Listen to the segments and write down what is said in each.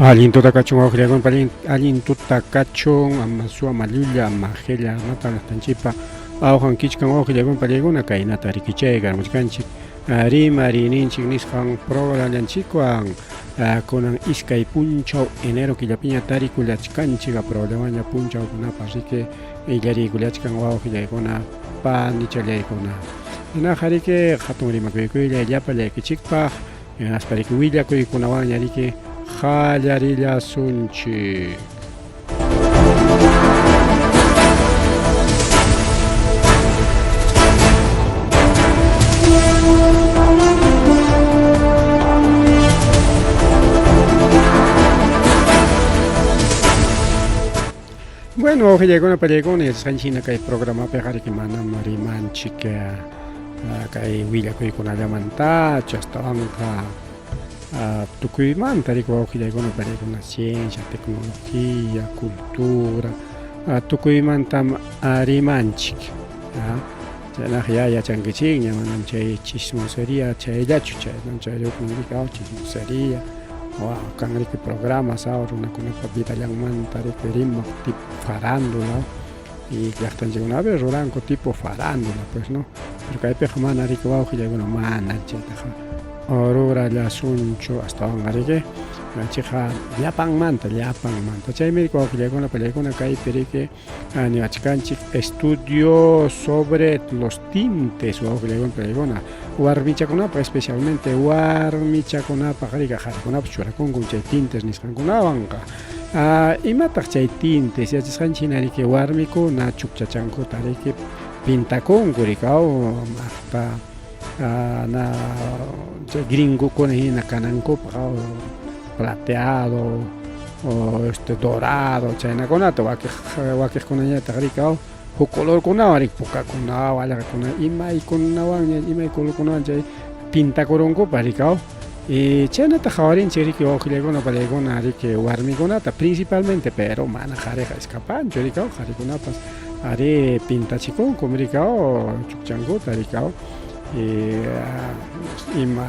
Allin tuta kachun wawqillakuna, allin tuta kachun ama suwa ama llulla ama qilla amata llaqtanchikpa awqan kichkan wawqillakuna pallaykuna kaynata rikichay karamuchkanchik rimariyninchik nisqan programallanchikwan kunan iskay punchaw enero killapiña tarikullachkanchik aproballawanña punchawkunapa riki illariykullachkan wawqillaykuna panichallaykuna hinaqa riki hatun rimakuykuylay llapallaykichikpaq Hinaspa riki willakuykunawanña riki qallarillasunchik. Bueno, wawqillaykuna pallaykuna yachasqanchik hina kay programapiqa riki manam rimanchik kay willakuykunallamantachu astawanqa tukuymanta riki wawqillaykuna pallaykuna ciencia, tecnología, cultura tukuymantam rimanchik. Chaynaqa ya yachankichikña manam chay chismosería chayllachu chayman chayraykum riki chismosería kan riki programas runakunapa vidallanmanta riki rimaq tipo farándula y llaqtanchikkunapi ruranku tipo farándula pues no pero kaypiqa mana riki wawqillaykuna mana chaytaqa rurallasunchu astawanqa riki ñuqanchikqa llapanmanta llapanmanta chaymi riki wawqillaykuna pallaykuna kaypi riki Niwachkanchik estudio sobre los tintes wawqillaykuna pallaykuna warmichakunapaq especialmente warmichakunapaq rika qharikunapas churakunkum chay tintes nisqankunawanqa. Imataq chay tintes yachasqanchik hina riki warmikuna chukchachankuta riki pintakunku riki aw hasta na chay gringokuna hina kanankupaq aw plateado o este dorado chaynakunata wakiq wakiqkunañataq riki aw huk colorkunawan riki pukakunawan allqakuna imaykunawanña imay colorkunawan chay pintakurunkupas riki aw y chaynata qhawarinchik riki wawqillaykuna pallaykuna riki warmikunata principalmente pero mana qhariqa escapanchu riki aw qharikunapas arí pintachikunkum riki aw chukchankuta riki aw y ima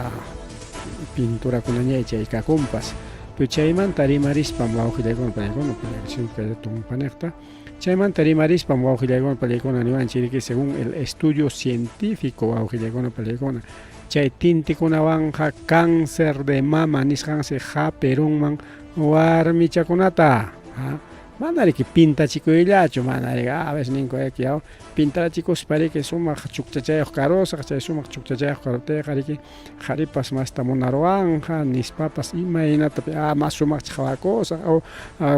pinturakunaña chay kakunpas pero chaymanta rimarispam wawqillaykuna pallaykuna kay tumpaniqta chaymanta rimarispam wawqillaykuna pallaykuna niwanchik riki según el estudio científico wawqillaykuna pallaykuna chay tintikunawanqa cáncer de mama nisqansi hapirunman warmichakunata mana riki pintachikuyllachu mana riki a veces ninku yaw pintarachikuspa riki sumaq chukchachayuq karusaq chay sumaq chukchachayuq karuptiyqa riki qharipas masta munaruwanqa nispapas imaynata a mas sumaqcha qhawakusaq o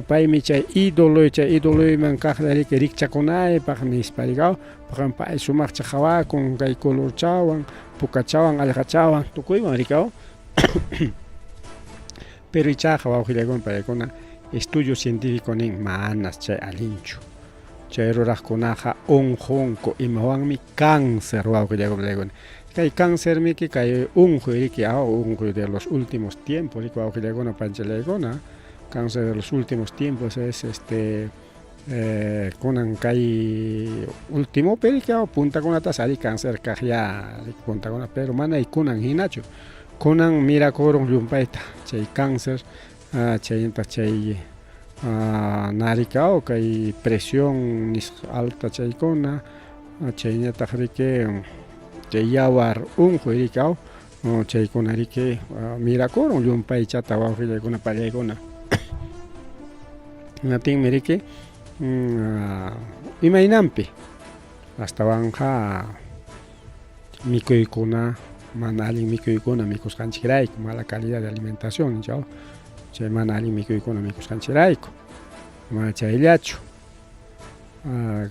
paymi chay idoloy chay idoloyman kaqlla riki rikchakunaypaq nispa riki pay sumaqcha qhawakun kay colorchawan pukachawan allqachawan tukuywan riki pero ichaqa wawqillaykuna paykuna estudio científico nin manas chay allinchu chay ruraqkunaqa unqunku imawanmi cáncer wawqillaykuna paykuna kay cáncermiki kay unquy riki unquy de los últimos tiempos riki wawqillaykuna panchallaykuna cáncer de los últimos tiempos es este kunan kay ultimopi riki puntakunatas ari cáncer kaq ya puntakuna pero mana kunan hinachu kunan mirakurun llumpayta chay cáncer chaynataq chay narikaw kay presión nisqa alta chaykuna chaynataq riki chay yawar unquy riki aw chaykuna riki mirakurun llumpaychata wawqillaykuna pallaykuna hinaptinmi riki imaynanpi astawanqa mikuykuna mana allin mikuykuna mikusqanchikrayku mala calidad de alimentación ninchik chay mana allin mikuykuna mikusqanchikrayku mana chayllachu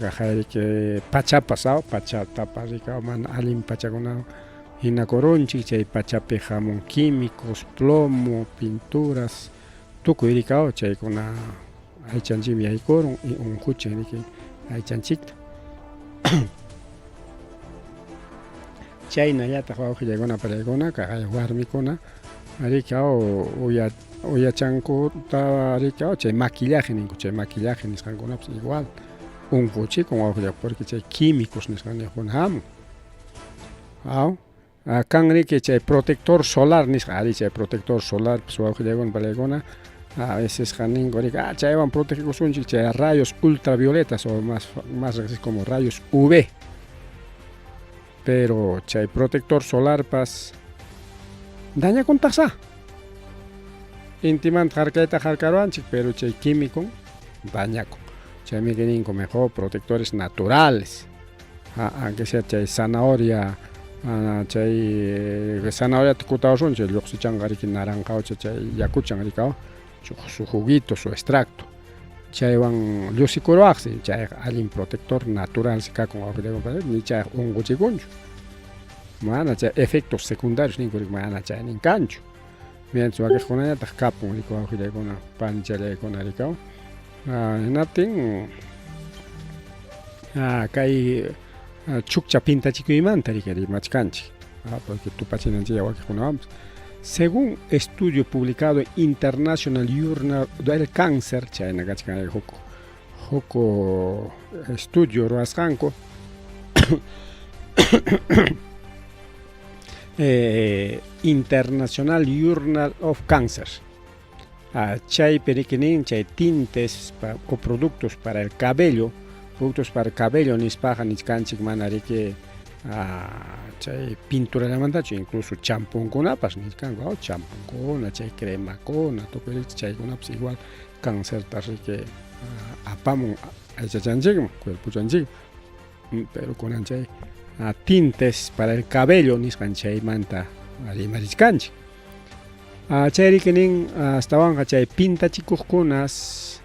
kaqayriki pachapas aw pachatapas riki mana allin pachakuna hinakurunchik chay pachapi hamun químicos plomo pinturas tukuy riki aw chaykuna aychanchikmi yaykurun y unquchin riki aychanchikta chaynallataq wawqillaykuna pallaykuna kaqay warmikuna riki aw uya uyachankuta riki aw chay maquillaje ninku chay maquillaje nisqankunapas igual unquchikun wawqilla porque chay químicos nisqankunaqa hamun aw kan riki chay protector solar nisqa ari chay protector solar wawqillaykuna pallaykuna. A vecesqa ninku riki, ah, chaywan protegekusunchik chay rayos ultravioletas o más, más reqsisqa como rayos UV. Pero chay protector solarpas dañakuntaqsá. Intimanta harkayta harkaruwanchik, pero chay químico dañakun. Chaymi ninku mejor protectores naturales. Aunque sea chay zanahoria, chay zanahoriata kutawasunchik, lluqsichanqa riki naranjaucha chay yakuchan rikaw, su juguito, su extracto. Chaywan llusikuruwaqsi, chayqa allin protector natural si kakun ni chayqa unquchikunchu. Mana chay efectos secundarios ninku riki mana chaynin kanchu. Mientras wakiqkunañataq kapun riki wawqillaykuna, panchallaykuna rikaw. Hinaptin kay chukcha pintachikuymanta riki rimachkanchik, porque tupachinanchik wakiqkunawanpas. Según estudio publicado en International Journal del Cáncer, chayna kachkan huk huk estudio ruwasqanku International Journal of Cancer. Chaypi riki nin chay tintes o productos para el cabello, productos para el cabello nispaqa nichkanchik mana riki chay pinturallamantachu, incluso champunkunapas nichkanku, champunkuna, chay cremakuna, tukuy chaykunapas igual cancerta riki apamun aychachanchikman, cuerpochanchikman. Pero kunan chay tintes para el cabello nisqan chaymanta rimarichkanchik. Chay riki nin astawanqa chay pintachikuqkunas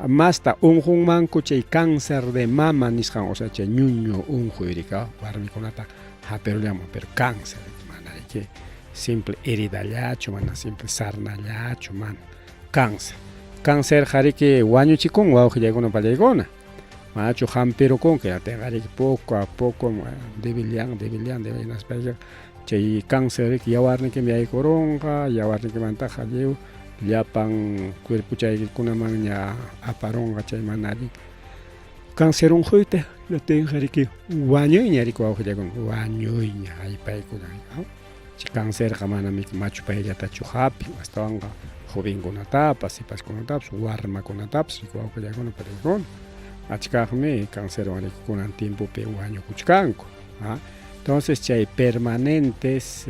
masta unqunmanku chay cáncer de mama nisqan, o sea chay ñuñu unquy rika warmikunata hapirullaman, pero cáncer mana riki simple heridallachu, mana simple sarnallachu, mana cáncer. Cancerqa riki wañuchikun wawqillaykuna pallaykuna. Manachu hampirukunki, hinaptinqa riki poco a poco debilyan, debilyan, debilyan chay cáncer riki yawarnikim yaykurunqa, yawarnikimantaqa lliw llapan cuerpochaykikunamanña aparunqa chay mana allin cáncer unquyta, hinaptinqa riki wañuyña riki wawqillaykuna, wañuyña haypaykuna. Chay cancerqa manam machu payllatachu hapin, astawanqa jovenkunatapas, sipaskunatapas, warmakunatapas riki wawqillaykuna pallaykuna. Achkaqmi cancerwan riki kunan tiempopi wañukuchkanku. Entonces chay permanentes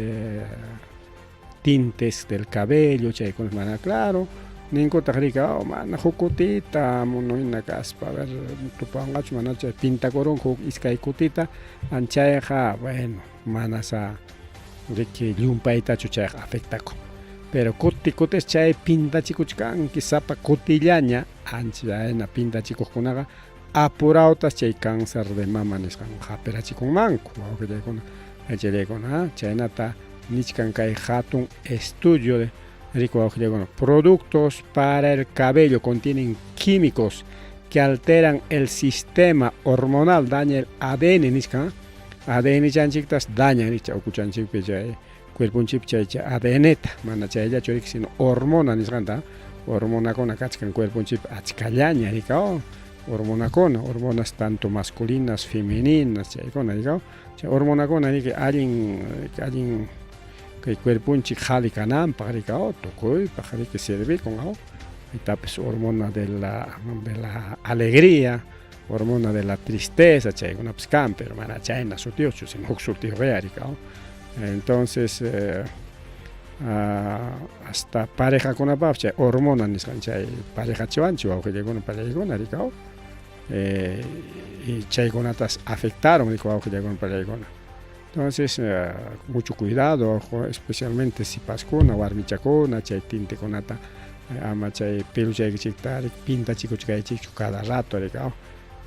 tintes del cabello chaykuna mana claro, ninkutaq riki oh, mana huk kutita munuyna kaspa, a ver tupanqachu mana chay pintakurunku huk iskay kutita, anchayqa bueno, manasa riki llumpaytachu chayqa afectakun. Pero kuti kutis chay pintachikuchkanki sapa kutillaña, anchayna pintachikuqkunaqa apurawtas chay cáncer de mama nisqan hapirachikunmanku, wawqillaykuna, aychallaykuna, chaynata nichkan kay hatun estudio de riku wawqillaykuna. Productos para el cabello contienen químicos que alteran el sistema hormonal, daña el ADN nichkan, ADN chanchiktas dañan richa ukuchanchikpi chay cuerponchikpi chay ADNta, mana chayllachu riki sino hormona nisqanta, hormonakuna kachkan cuerponchikpi achkallaña rika, hormonakuna, hormonas tanto masculinas, femeninas, chaykuna rika, chay hormonakuna riki allin allin kay cuerponchik qhali kananpaq rika, tukuypaq riki servikun, maytapis hormona de la alegría, hormona de la tristeza, chaykunapas kan, pero mana chayna sutiyuqchu, sino huk sutiyuqya rika. Entonces hasta parejakunapaqpas chay hormona nisqan chay parejachiwanchik wawqillaykuna pallaykuna rika, y chaykunatas afectaron rika wawqillaykuna pallaykuna. Entonces mucho cuidado, especialmente sipaskuna, warmichakuna, chay tintekunata ama chay peluchaykichikta pintachikuchkaychikchu cada rato rika,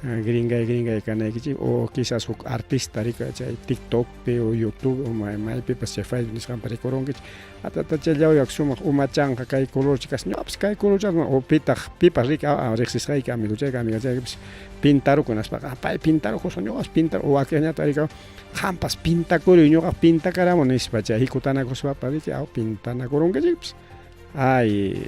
gringay gringay kanaykichik, o quizás huk artista rika chay TikTokpi o YouTube o maypipas chay Facebook nisqanpi rikurunkichik, atatachallaw sumaq umachanqa kay colorchi kasqa, ñuqapas kay colorchasqa, o pitaq pipas rika riqsisqayki amigochayki amigachaykipas pintarukun nispaqa, pay pintarukusqa ñuqapas pintar, o wakiqñataq rika qampas pintakuruy ñuqa pintakaramu nispa chay hikutanakuspapas riki pintanakurunkichikpas. Ay,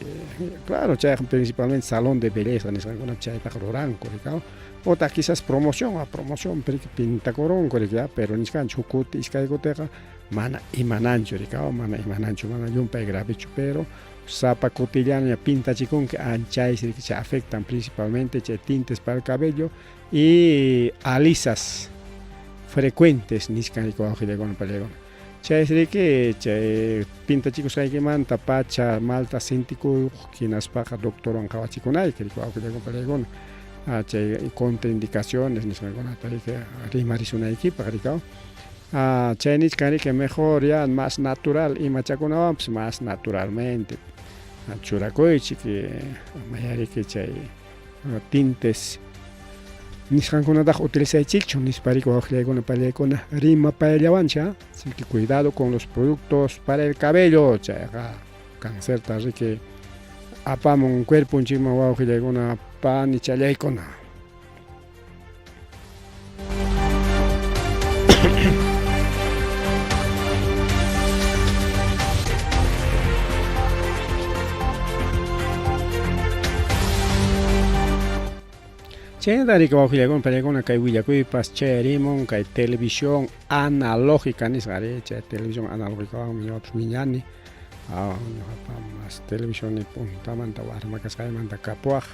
claro, chayqa principalmente salón de belleza nisqankunapi chaytaqa ruranku, rikaw. Otaq quizás promoción, a promoción pintakurunku, riki, pero nichkanchik huk kuti, iskay kutiqa mana imananchu, rikaw, mana imananchu, mana llumpay gravechu, pero sapa kutillaña pintachikunki anchaysi, riki, chay afectan principalmente chay tintes para el cabello y alisas frecuentes nichkan, riki, wawqillaykuna, panillaykuna. Chaysi riki chay pintachikusqaykimanta pacha malta sintikuq hinaspaqa doctorwan qawachikunayki riki wawqillaykuna panillaykuna chay contraindicaciones nisqankunata riki rimarisunaykipaq riki chay nichkan riki mejor ya más natural imachakunawanpas más naturalmente churakuychik amaya riki chay tintes nisqankunataqa utilizaychikchu nispa riki wawqillaykuna panillaykuna rimapayallawanchik a así que cuidado con los productos para el cabello chayqa cancerta riki apamun cuerponchikman wawqillaykuna panichallaykuna. Chaynata riki wawqillaykuna panillaykuna kay willakuypas chayarimun kay televisión analógica nisqa ari chay televisión analógicawanmi ñuqapas wiñani ñuqapa mas televisión puntamanta warma kasqaymanta kapuwaq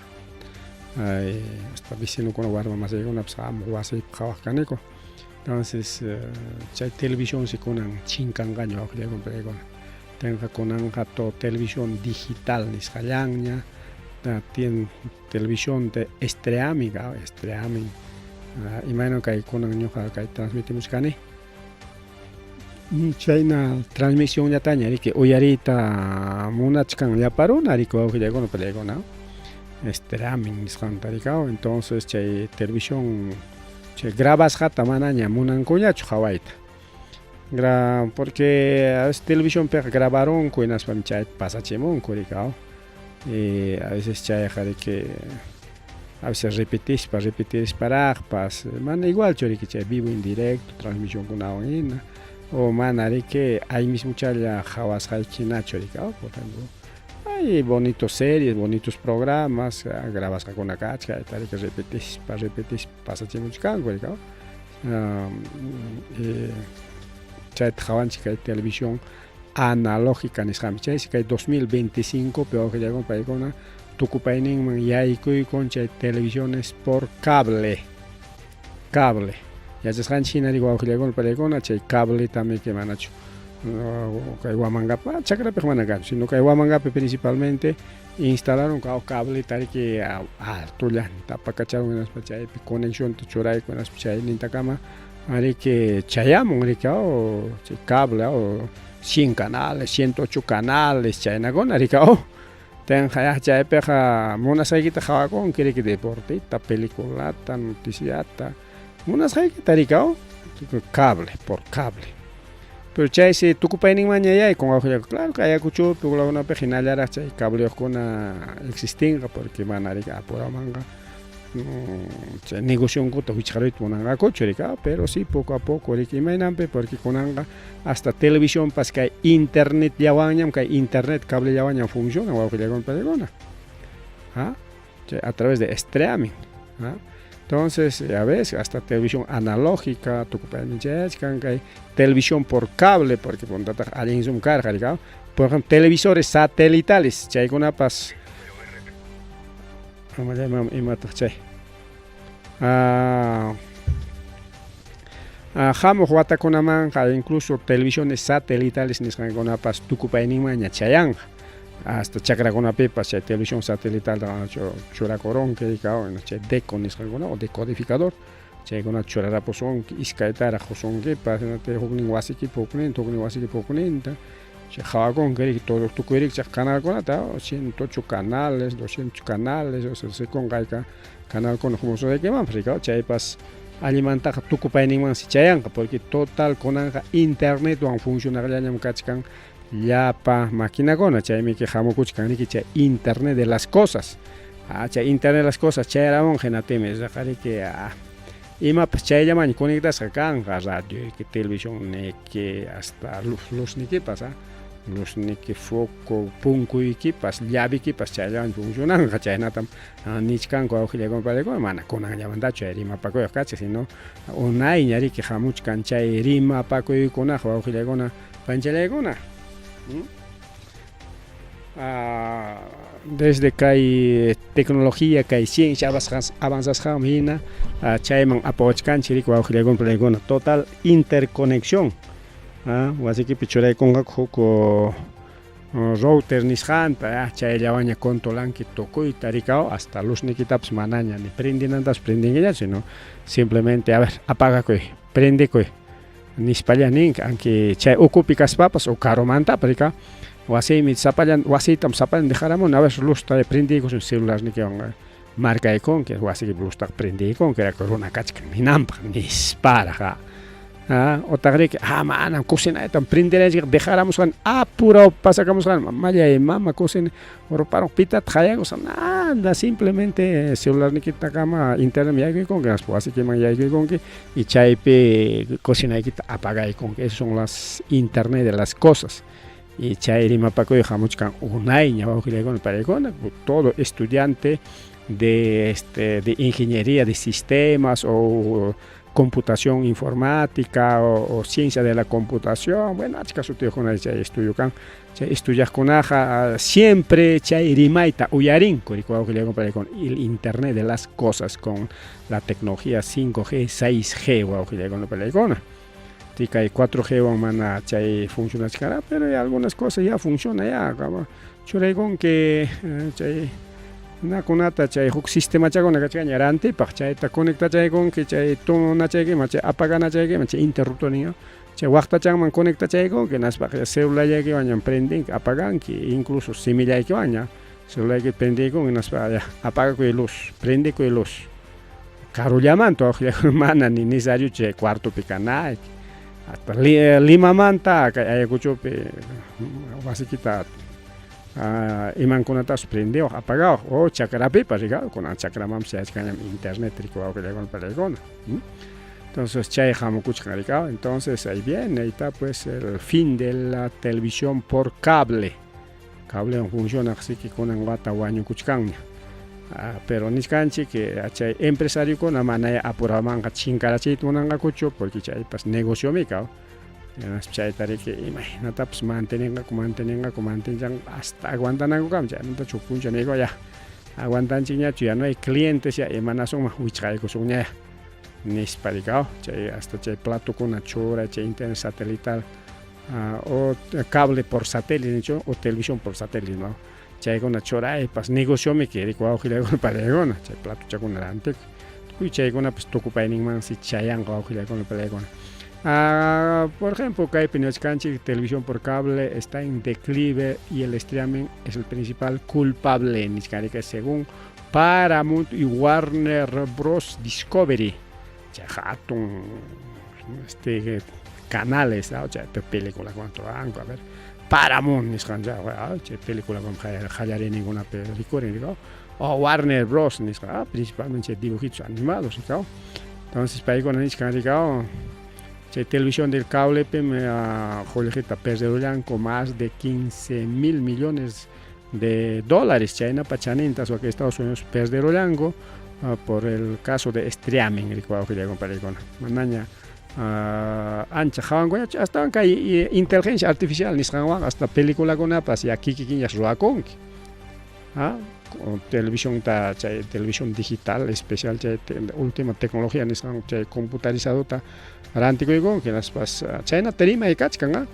ay hasta vecinokuna warma masiykunapas hamuq wasiypi qhawaq kaniku entonces chay televisionsi kunan chinkanqaña wawqillaykuna panillaykuna tenqa kunanqa todo televisión digital nisqallanña televisión de streaming streaming imaynan kay kunan ñuqa kay transmitimuchkani chayna transmisionllataña riki uyariyta munachkan llapa runa riki wawqillaykuna panillaykuna streaming nisqanta riki entonces chay televisión chay grabasqata manaña munankuñachu qhawayta porque a veces televisionpiqa grabarunku hinaspam chayta pasachimunku riki y a veces chayqa riki a veces repetispa repetirisparaqpas mana igualchu riki chay vivo en directo transmisionkunawan hina o mana riki ahí mismochalla qhawasqayki hinachu riki por ejemplo hay bonitos series bonitos programas grabasqakuna kachkan chayta riki repetispa repetispa pasachimuchkanku riki chayta qhawanchik kay televisión analógica nisqanpi chaysi kay 2025 pi wawqillaykuna paykuna tukupayninman yaykuykun chay televisiones por cable cable yachasqanchik hina riki wawqillaykuna panillaykuna chay cabletamiki manachu kay Huamangapi chakrapiqa mana kanchu sino kay Huamangapi principalmente instalaron cableta riki altollanta apakacharun hinaspa chaypi conexionta churayku hinaspa chaynintakama riki chayamun riki chay cable 100 canales 108 canales chaynakuna riki tenqa chaypiqa munasqaykita qhawakunki riki deporteta peliculata noticiata munasqaykita riki cable por cable pero chaysi tukupayninmanña yaykun wawqillayku claro que Ayacuchopi huk hinallaraq chay cableyuqkuna existinqa porque mana riki apuramanqa chay negocionkuta wichqaruyta munanqakuchu riki pero sí poco a poco riki imaynanpi porque kunanqa hasta televisionpas kay internetllawanñam kay internet cablellawanñam funcionan wawqillaykuna panillaykuna chay a través de streaming entonces ya ves hasta televisión analógica tukupaynin chayachkan kay televisión por cable porque puntataq allin sum karqa riki por ejemplo televisores satelitales chaykunapas imataq chay hamuq watakunamanqa incluso televisiones satelitales nisqankunapas tukupayninmanña chayanqa hasta chakrakunapipas chay televisión satelital churakurunki chay deco nisqankuna o decodificador chaykunata churarapusunki iskaytaraq qusunkipas huknin wasikipi hukninta huknin wasikipi hukninta chay qhawakunki riki todo tukuy rikchaq canalkunata 108 canales 200 canales o sea según hayka canalkuna humusqaykimanpas riki chaypas allimantaqa tukupayninmansi chayanqa porque total kunanqa internetwan funcionaqllañam kachkan llapa maquinakuna chaymiki hamukuchkan riki chay internet de las cosas chay internet de las cosas chayaramunqa hinaptinmi riki imapas chayllamanña conectasqa kanqa radioyki televisionniyki hasta luznikipas. Luzniki foco punkuykipas llavikipas chayllawan funcionanqa chaynatam nichkanku wawqillaykuna panillaykuna mana kunanllamantachu chay rimapakuyqa kachkan sino unayña riki hamuchkan chay rimapakuykunaqa wawqillaykuna panchallaykuna. Desde kay tecnología kay ciencia avanzasqanman hina chayman apawachkanchik riki wawqillaykuna panillaykuna total interconexión. Wasikipi churaykunqaku huk router nisqanta, chayllawanña controlanki tukuyta rikaw hasta luznikitapas manaña ni prendinantapas prendinkiñachu, sino simplemente a ver apagakuy, prendekuy nispalla ninki, aunque chay ukupi kaspapas o karumantapas rikaw wasiymi sapallan wasiytam sapallan dejaramuni a ver luzta prendiykusun celularnikiwan markaykunki wasikipi luztaqa prendiykunki runa kachkan ninanpaq nisparaq. Otaqriki manam cocinaytam prenderaychikqa dejaramusqani apurao pasakamusqani mamallay mama cocina ruparun pitataq qayakusaq nada simplemente celularnikitakama internetman yaykuykunki hinaspa wasikiman yaykuykunki y chaypi cocinaykita apagaykunki esas son las internet de las cosas y chay rimapakuy hamuchkan unayña wawqillaykuna panaykuna todo estudiante de este de ingeniería de sistemas o computación informática o ciencia de la computación, bueno achka sutiyuqkuna chay estudio kan, chay estudiaqkunaqa siempre chay rimayta uyarinku wawqillaykuna el internet de las cosas con la tecnología 5G, 6G wawqillaykuna panaykuna. Kay 4G wan mana chay funcionachkanraq, pero hay algunas cosas ya funciona ya, churaykunki chay runakunata chay huk sistemachakuna kachkanña rantipaq chayta conectachaykunki chay tunachaykiman chay apaganachaykiman chay interruptor nin chay waqtachanman conectachaykunki hinaspaqa celularllaykiwan ña prendinki apaganki incluso simillaykiwan ña celularllaykita prendiykunki hinaspa ya apagakuy luz prendikuy luz karullamanta waqllakuna mana ni necesariochu chay cuartopi kanayki hasta Limamanta kay Ayacuchopi wasikita imankunatapas prendiwaq apagawaq o chakrapipas rikaw kunan chakramanpas chayachkanñam internet riki wawqillaykuna panaykuna. Entonces chay hamukuchkan rikaw entonces ahí viene ahí está pues el fin de la televisión por cable cablewan funcionaq así que kunan wata wañukuchkanña. Pero nichkanchik chay empresariokuna manaya apuramanqa chinkarachiyta munanqakuchu porque chaypas negociomi kaw hinaspa chayta riki imaynatapas mantenenqaku mantenenqaku mantenchanqa hasta aguantanankukama chaymanta huk punchaw niyku ya aguantanchikñachu ya no hay clientes ya imanasunman wichqaykusunña ya nispa rikaw chay hasta chay platokuna churay chay internet satelital o cable por satélite nichu o televisión por satélite no chaykuna churaypas negociomi riki wawqillaykuna panaykuna chay platochakuna rantikuy tukuy chaykunapas tukupayninmansi chayanqa wawqillaykuna panaykuna. Por ejemplo, kaypi niwachkanchik televisión por cable está en declive y el streaming es el principal culpable nichkanrika según Paramount y Warner Bros. Discovery chay hatun este canales chaypi peliculakuna ruranku a ver Paramount nisqan chay peliculakuna qallariyninkunapi rikurin rikaw o Warner Bros. Nisqa principalmente chay dibujitos animados rikaw entonces paykuna nichkan rikaw chay televisión del cablepim qullqita perderullanku más de 15 mil millones de dólares chaynapa chaninta aswan Estados Unidos perderullanku por el caso de streaming riki wawqillaykuna panaykuna manaña ancha qawankuñachu astawan kay inteligencia artificial nisqanwan hasta peliculakunapas ya kikikinllas ruwakunki televisionta chay televisión digital especial chay última tecnología nisqan chay computarizadota rantikuykunki hinaspas chaynata rimay kachkan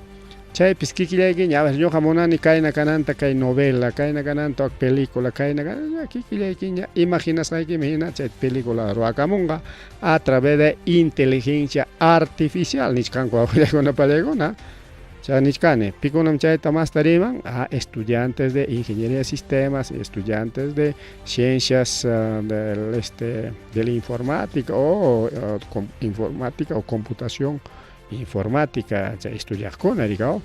chaypis kikillaykiña a ver ñuqa munani kayna kananta kay novela kayna kananta wak película kayna kananta kikillaykiña imaginasqaykiman hina chay película ruwakamunqa a través de inteligencia artificial nichkanku wawqillaykuna panaykuna chay nichkani pikunam chayta masta riman estudiantes de ingeniería de sistemas estudiantes de ciencias del este de la informática o informática o computación informática chay estudiaqkuna rikaw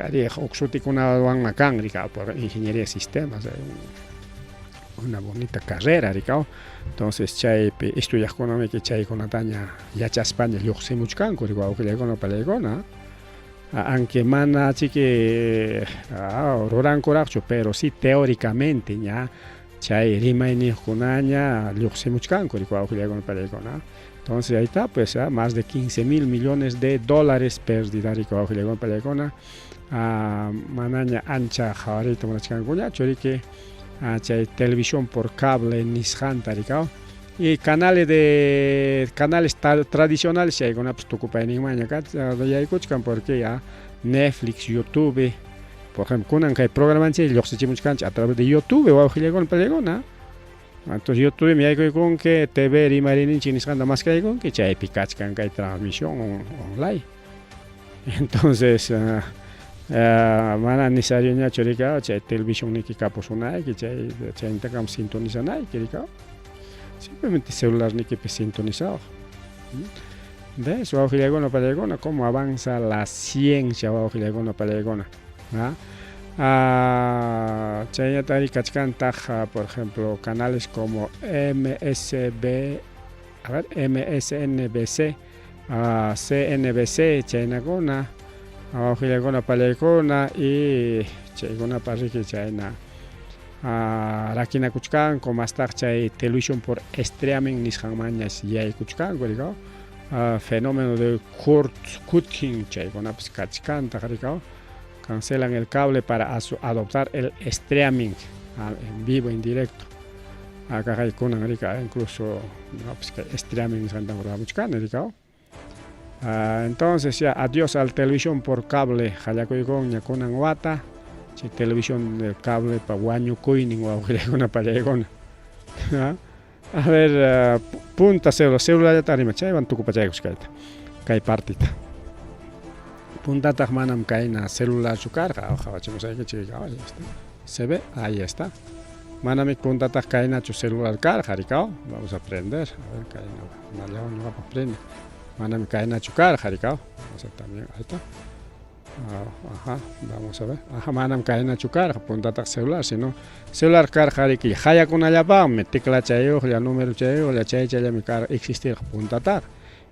arí huk sutikunawanqa kan rikaw por ingeniería de sistemas una bonita carrera rikaw entonces chaypi estudiaqkunamiki chaykunataña yachaspaña lluqsimuchkanku wawqillaykuna panaykuna. Aunque mana chiki rurankuraqchu, pero sí teóricamente ña chay rimayniyuqkunaña lluqsimuchkanku wawqillaykuna pariykuna. Entonces ahí está, pues, más de 15 mil millones de dólares pérdida wawqillaykuna pariykuna. Manaña ancha qhawariyta munachkankuñachu riki chay televisión por cable nisqanta rikaw. Y canales de canales tradicionales chaykunapas tukupayninmanña yaykuchkan porque ya Netflix, YouTube, por ejemplo, kunan kay programanchik lluqsichimuchkanchik a través de YouTube wawqillaykuna pariykuna. Entonces YouTube mi yaykuykunki TV rimayninchik nisqanta maskaykunki chaypi kachkan kay transmisión online. Entonces mana necesarioñachu rikaw chay televisionniyki kapusunayki chay chaynintakama sintonizanayki rikaw. Simplemente celularniykipi sintonizawaq. ¿Ves? Wawqillaykuna pariykuna cómo avanza la ciencia wawqillaykuna pariykuna. Chaynataq kachkantaq, por ejemplo, canales como MSB, a ver, MSNBC, CNBC, chaynakuna, wawqillaykuna pariykuna y chaykunapa riki chayna rakinakuchkanku mastaq chay televisión por streaming nisqanmanñas yaykuchkanku rikaw. Fenómeno de cord cutting chaykunapas kachkantaq rikaw. Cancelan el cable para adoptar el streaming en vivo, en directo. Acá kunan rika incluso no, pues que streaming nisqantan ruramuchkani rikaw. Entonces ya adiós al televisión por cable qallakuykunña kunan wata chay televisión del cable pa wañukuynin wawqillaykuna pariykuna. A ver, punta célula, celularllata rima chaywan tukupachaykushkayta kay partita. Puntataq manam kayna celularchu karqa, qawachimusaykichik, ahí está. Se ve, ahí está. Manami puntataq kaynachu celular karqa, rikaw. Vamos a prender, a ver, kayna, nallawan ñuqapaq prende. Manami kaynachu karqa, rikaw. Vamos a también, ahí está. Ajá, vamos a ver. Ajá, manam kaynachu karqa puntataq celular, sino celular karqa riki hayakunallapaqmi, teclachayuqlla, numerochayuqlla, chay chayllami karqa existirqa puntataqa.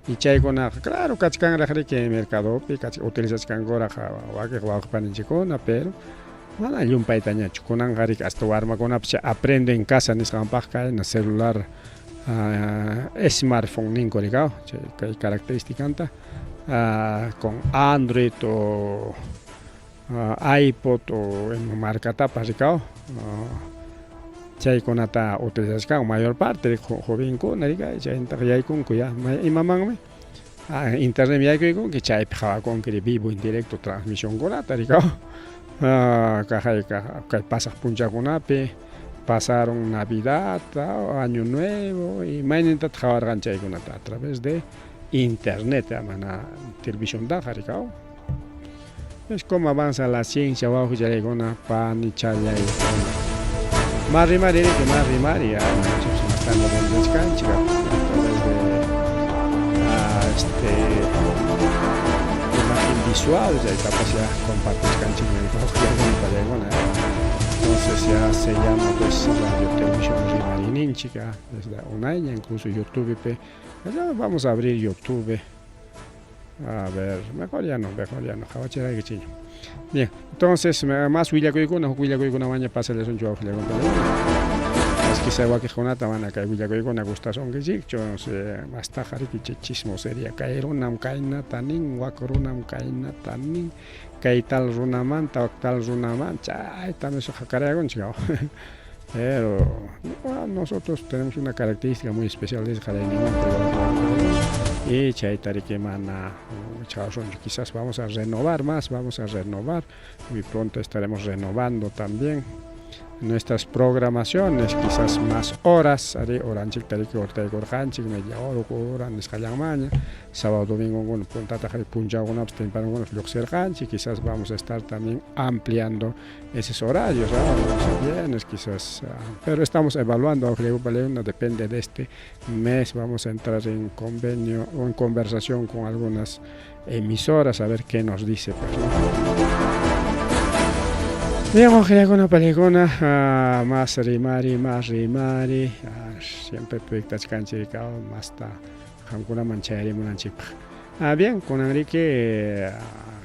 Y chaykunaqa, claro, kachkanraq riki mercadopi, utilizachkankuraq wakiq wawqipaninchikkuna, pero mana llumpaytañachu. Kunanqa riki hasta warmakunapas aprende en casa nisqanpaq kayna celular smartphone ninku rikaw, chay kay característicanta con Android o iPod o markatapas rikaw. Chaykunata utilizachkanku mayor parte jovenkuna rika chayntaq yaykunku ya imamanmi internet yaykuykunki chaypi qhawakunki vivo en directo transmisionkunata rikaw. Kaqay kay pasaq punchawkunapi pasaron Navidad, Año Nuevo y maynintataq qhawarqan chaykunata a través de internet, mana televisiontaqa rikaw. Es como avanza la ciencia wawqichallaykuna panichallaykuna. Marimari riki marimari ñuqanchik a través de imagen visual chaytapas ya compartishkanchik wawqillaykuna. Entonces ya se llama pues radio televisión Rimayninchik desde unayña incluso YouTube pe ya vamos a abrir YouTube. A ver, mejor ya no, mejor ya no. Bien, entonces más willakuykuna, huk willakuykunawanña pasalasunchik wawqillaykuna. Es quizá wakiqkunata mana kay willakuykuna gustasunkichikchu, mastaqa riki chay chismosería kay runam kaynata nin, wak runam kaynata nin, kay tal runamanta, wak tal runamanta, chayta haqarayakunchik. Pero bueno, nosotros tenemos una característica muy especial de y chayta riki mana quizás vamos a renovar más, vamos a renovar, muy pronto estaremos renovando también nuestras programaciones, quizás más horas, ari horanchikta riki hortaykurqanchik media hora, hora nisqallanmanña, sábado, domingo, bueno, puntataq punchawkunapas temprano lluqsirqanchik, quizás vamos a estar también ampliando esos horarios, ¿no? Viernes quizás, pero estamos evaluando, depende de este mes, vamos a entrar en convenio o en conversación con algunas emisoras a ver qué nos dice, pues, ¿no? Bien, wawqillaykuna paniykuna, más rimari, más rimari, siempre proyectachkanchik masta qamkunaman chayarimunanchikpaq. Bien, kunan riki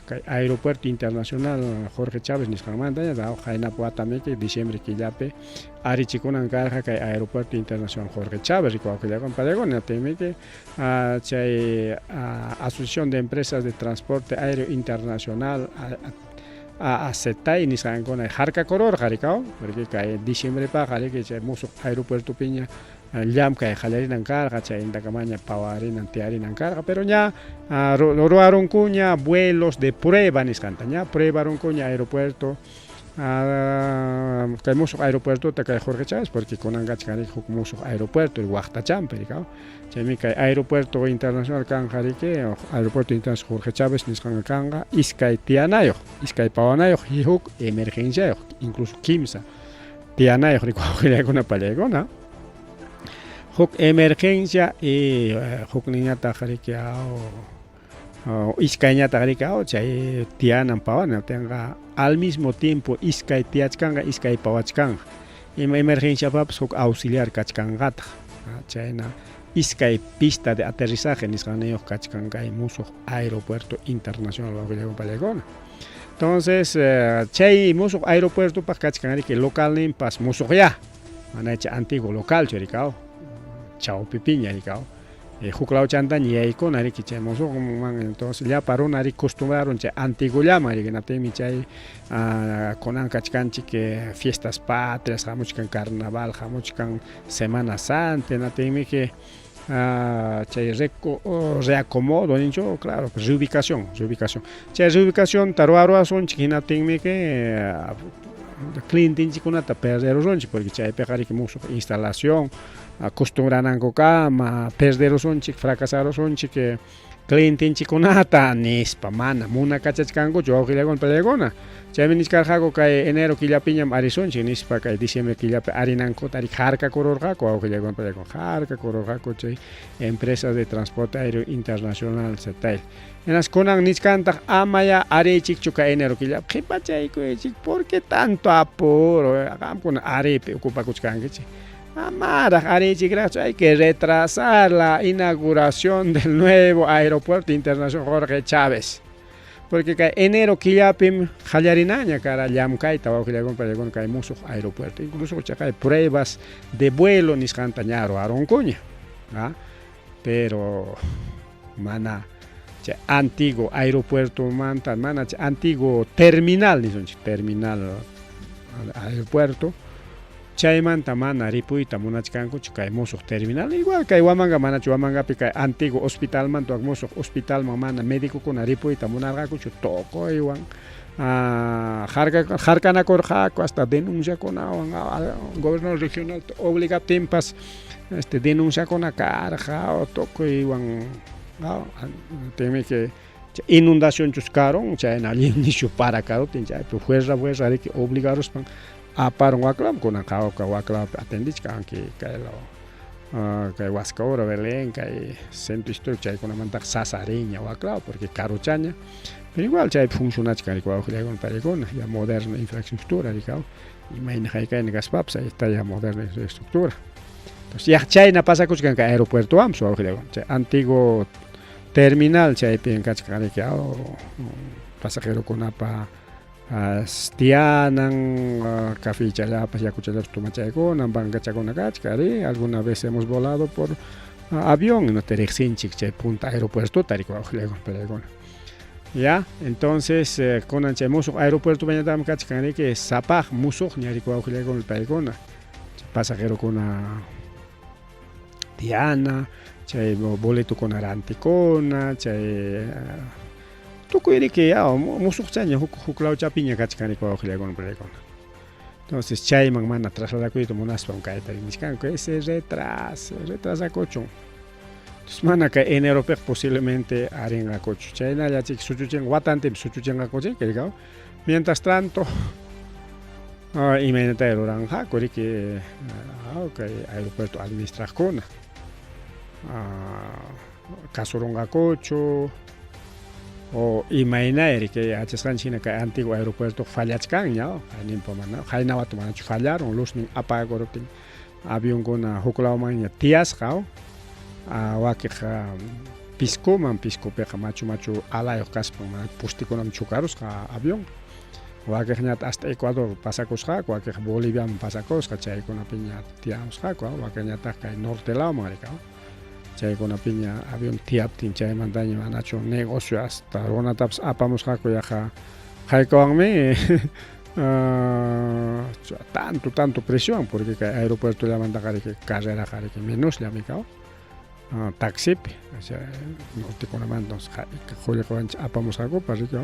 Kay Aeropuerto Internacional Jorge Chávez nisqanmanta qayna watamiki diciembre killapi arichikunan karqa kay Aeropuerto Internacional Jorge Chávez rikuwawqillakuna pallaykuna hinaptinmiki chay Asociación de Empresas de Transporte Aéreo Internacional AACTAI nisqankuna harkakururqa rikaw porque kay diciembrepaqa riki chay musuq aeropuertopiña llamkay qallarinan karqa chaynintakamaña pawarinan tiyarinan karqa pero ña ruwarunkuña vuelos de prueba nisqanta ña pruebarunkuña aeropuerto kay musuq aeropuertota kay Jorge Chávez porque kunan kachkan riki huk musuq aeropuerto waqtachanpi rikaw chaymi kay aeropuerto internacional kanqa riki aeropuerto internacional Jorge Chávez nisqanqa kanqa iskay tiyanayuq iskay pawanayuq y huk emergenciayuq incluso kimsa tiyanayuq rikuwawqillaykuna pallaykuna huk emergencia y hukninñataq riki iskayñataq riki chay tiyanan pawanan tinqa al mismo tiempo iskay tiyachkanqa iskay pawachkanqa ima emergenciapapas huk auxiliar kachkanqataq chayna iskay pista de aterrizaje nisqanniyuq kachkan kay musuq aeropuerto internacional wawqillaykuna pallaykuna. Entonces chay musuq aeropuertopaq kachkan riki localninpas musuqyá mana chay antiguo localchu rikaw chawpipiña rikaw huk lawchantaña yaykuna riki chay musuqman entonces llapa runa riki costumbrarun chay antiguollaman riki hinaptinmi chay kunan kachkanchik fiestas patrias hamuchkan carnaval hamuchkan semana santa hinaptinmiki chay reacomodo ninchu claro reubicación reubicación chay reubicacionta ruwaruwasunchik hinaptinmiki clientenchikkunata perderusunchik porque chaypiqa riki musuq instalación acostumbranankukama perderusunchik fracasarusunchik clientenchikkunata nispa mana munakachachkankuchu wawqillakuna pallaykuna chaymi nichkarqaku kay enero killapiñam arisunchik nispa kay diciembre killapi arinankuta riki harkakururqaku wawqillakuna pallaykuna harkakururqaku chay empresas de transporte aéreo internacional CETAIL hinas kunan nichkantaq amaya ariychikchu kay enero killapi qhipachaykuychik por qué tanto apuro qamkuna ariypi ocupakuchkankichik amaraq ariychikraqchu hay que retrasar la inauguración del nuevo aeropuerto internacional Jorge Chávez porque kay enero killapim qallarinaña kara llamkayta wawqillakuna pallaykuna kay musuq aeropuerto incluso chaqay pruebas de vuelo nisqanta ña ruwarunkuña pero mana chay antiguo aeropuertomanta mana chay antiguo terminal nisunchik terminal aeropuerto chaymanta mana ripuyta munachkankuchu kay musuq terminal igual kay Huamanga manachu Huamangapi kay antiguo hospitalmanta wak musuq hospitalman mana medicokuna ripuyta munarqakuchu tukuywan harkanakurqaku hasta denunciakunawan gobernador regional obligaptinpas este denunciakuna karqa tukuywan tinmi inundacionchus karun chayna allin nishu para karuptin chaypi fuerza fuerza riki obligaruspan aparun waklaman kunan qawka waklapi atendichkanki kay law kay Huascaura, Belén, kay centro histórico chaykunamantaqa sasariña waklaw porque karuchaña pero igual chaypi funcionachkan riki wawqillaykuna paykuna ya moderna infraestructura rikaw imayna haykayna kaspapas ahí está ya moderna infraestructura entonces ya chayna pasakuchkan kay aeropuertowanpas wawqillaykuna chay antiguo terminal chaypi kachkan riki pasajerokunapa tiyanan cafechallapas yakuchallapas tomachaykuna bancachakuna kachkan ari alguna vez hemos volado por avión no te riqsinchik chay punta aeropuertota riki wawqillaykuna pallaykuna ya entonces kunan chay musuq aeropuertopiñataqmi kachkan riki sapaq musuqña riki wawqillaykuna paykuna pasajerokuna tiyana chay boletokuna rantikuna chay tukuy riki musuqchaña huk huk lawchapiña kachkan riki wawqillaykuna pallaykuna entonces chayman mana trasladakuyta munaspam kayta nichkanku ese retraso retrasakuchun entonces mana kay eneropiqa posiblemente arinqakuchu chaynalla chik suchuchinqa watantinpi suchuchinqakuchik rikaw mientras tanto imaynata ruranqaku riki kay aeropuerto administraqkuna kasurunqakuchu o imaynay riki yachasqanchik hina kay antiguo aeropuerto fallachkanña hayninpa mana qayna wata manachu fallarun luznin apagakuruptin avionkuna huk lawmanña tiyasqa wakiq. Piscoman, Piscopiqa machu machu alayuq kaspan mana postekunam chukarusqa avión. Wakiqñataq hasta Ecuador pasakusqaku, wakiq Boliviaman pasakusqa, chaykunapiña tiyamusqaku, wakiqñataq kay norte lawman rika. Chaykunapiña avión tiyaptin chaymantaña manachu negocio hasta runatapas apamusqaku yaqa haykawanmi tanto tanto preciowan porque kay aeropuertollamantaqa riki carreraqa riki menosllam ikaw taxipi nortekunamanta qullqiwanchik apamusqakupas riki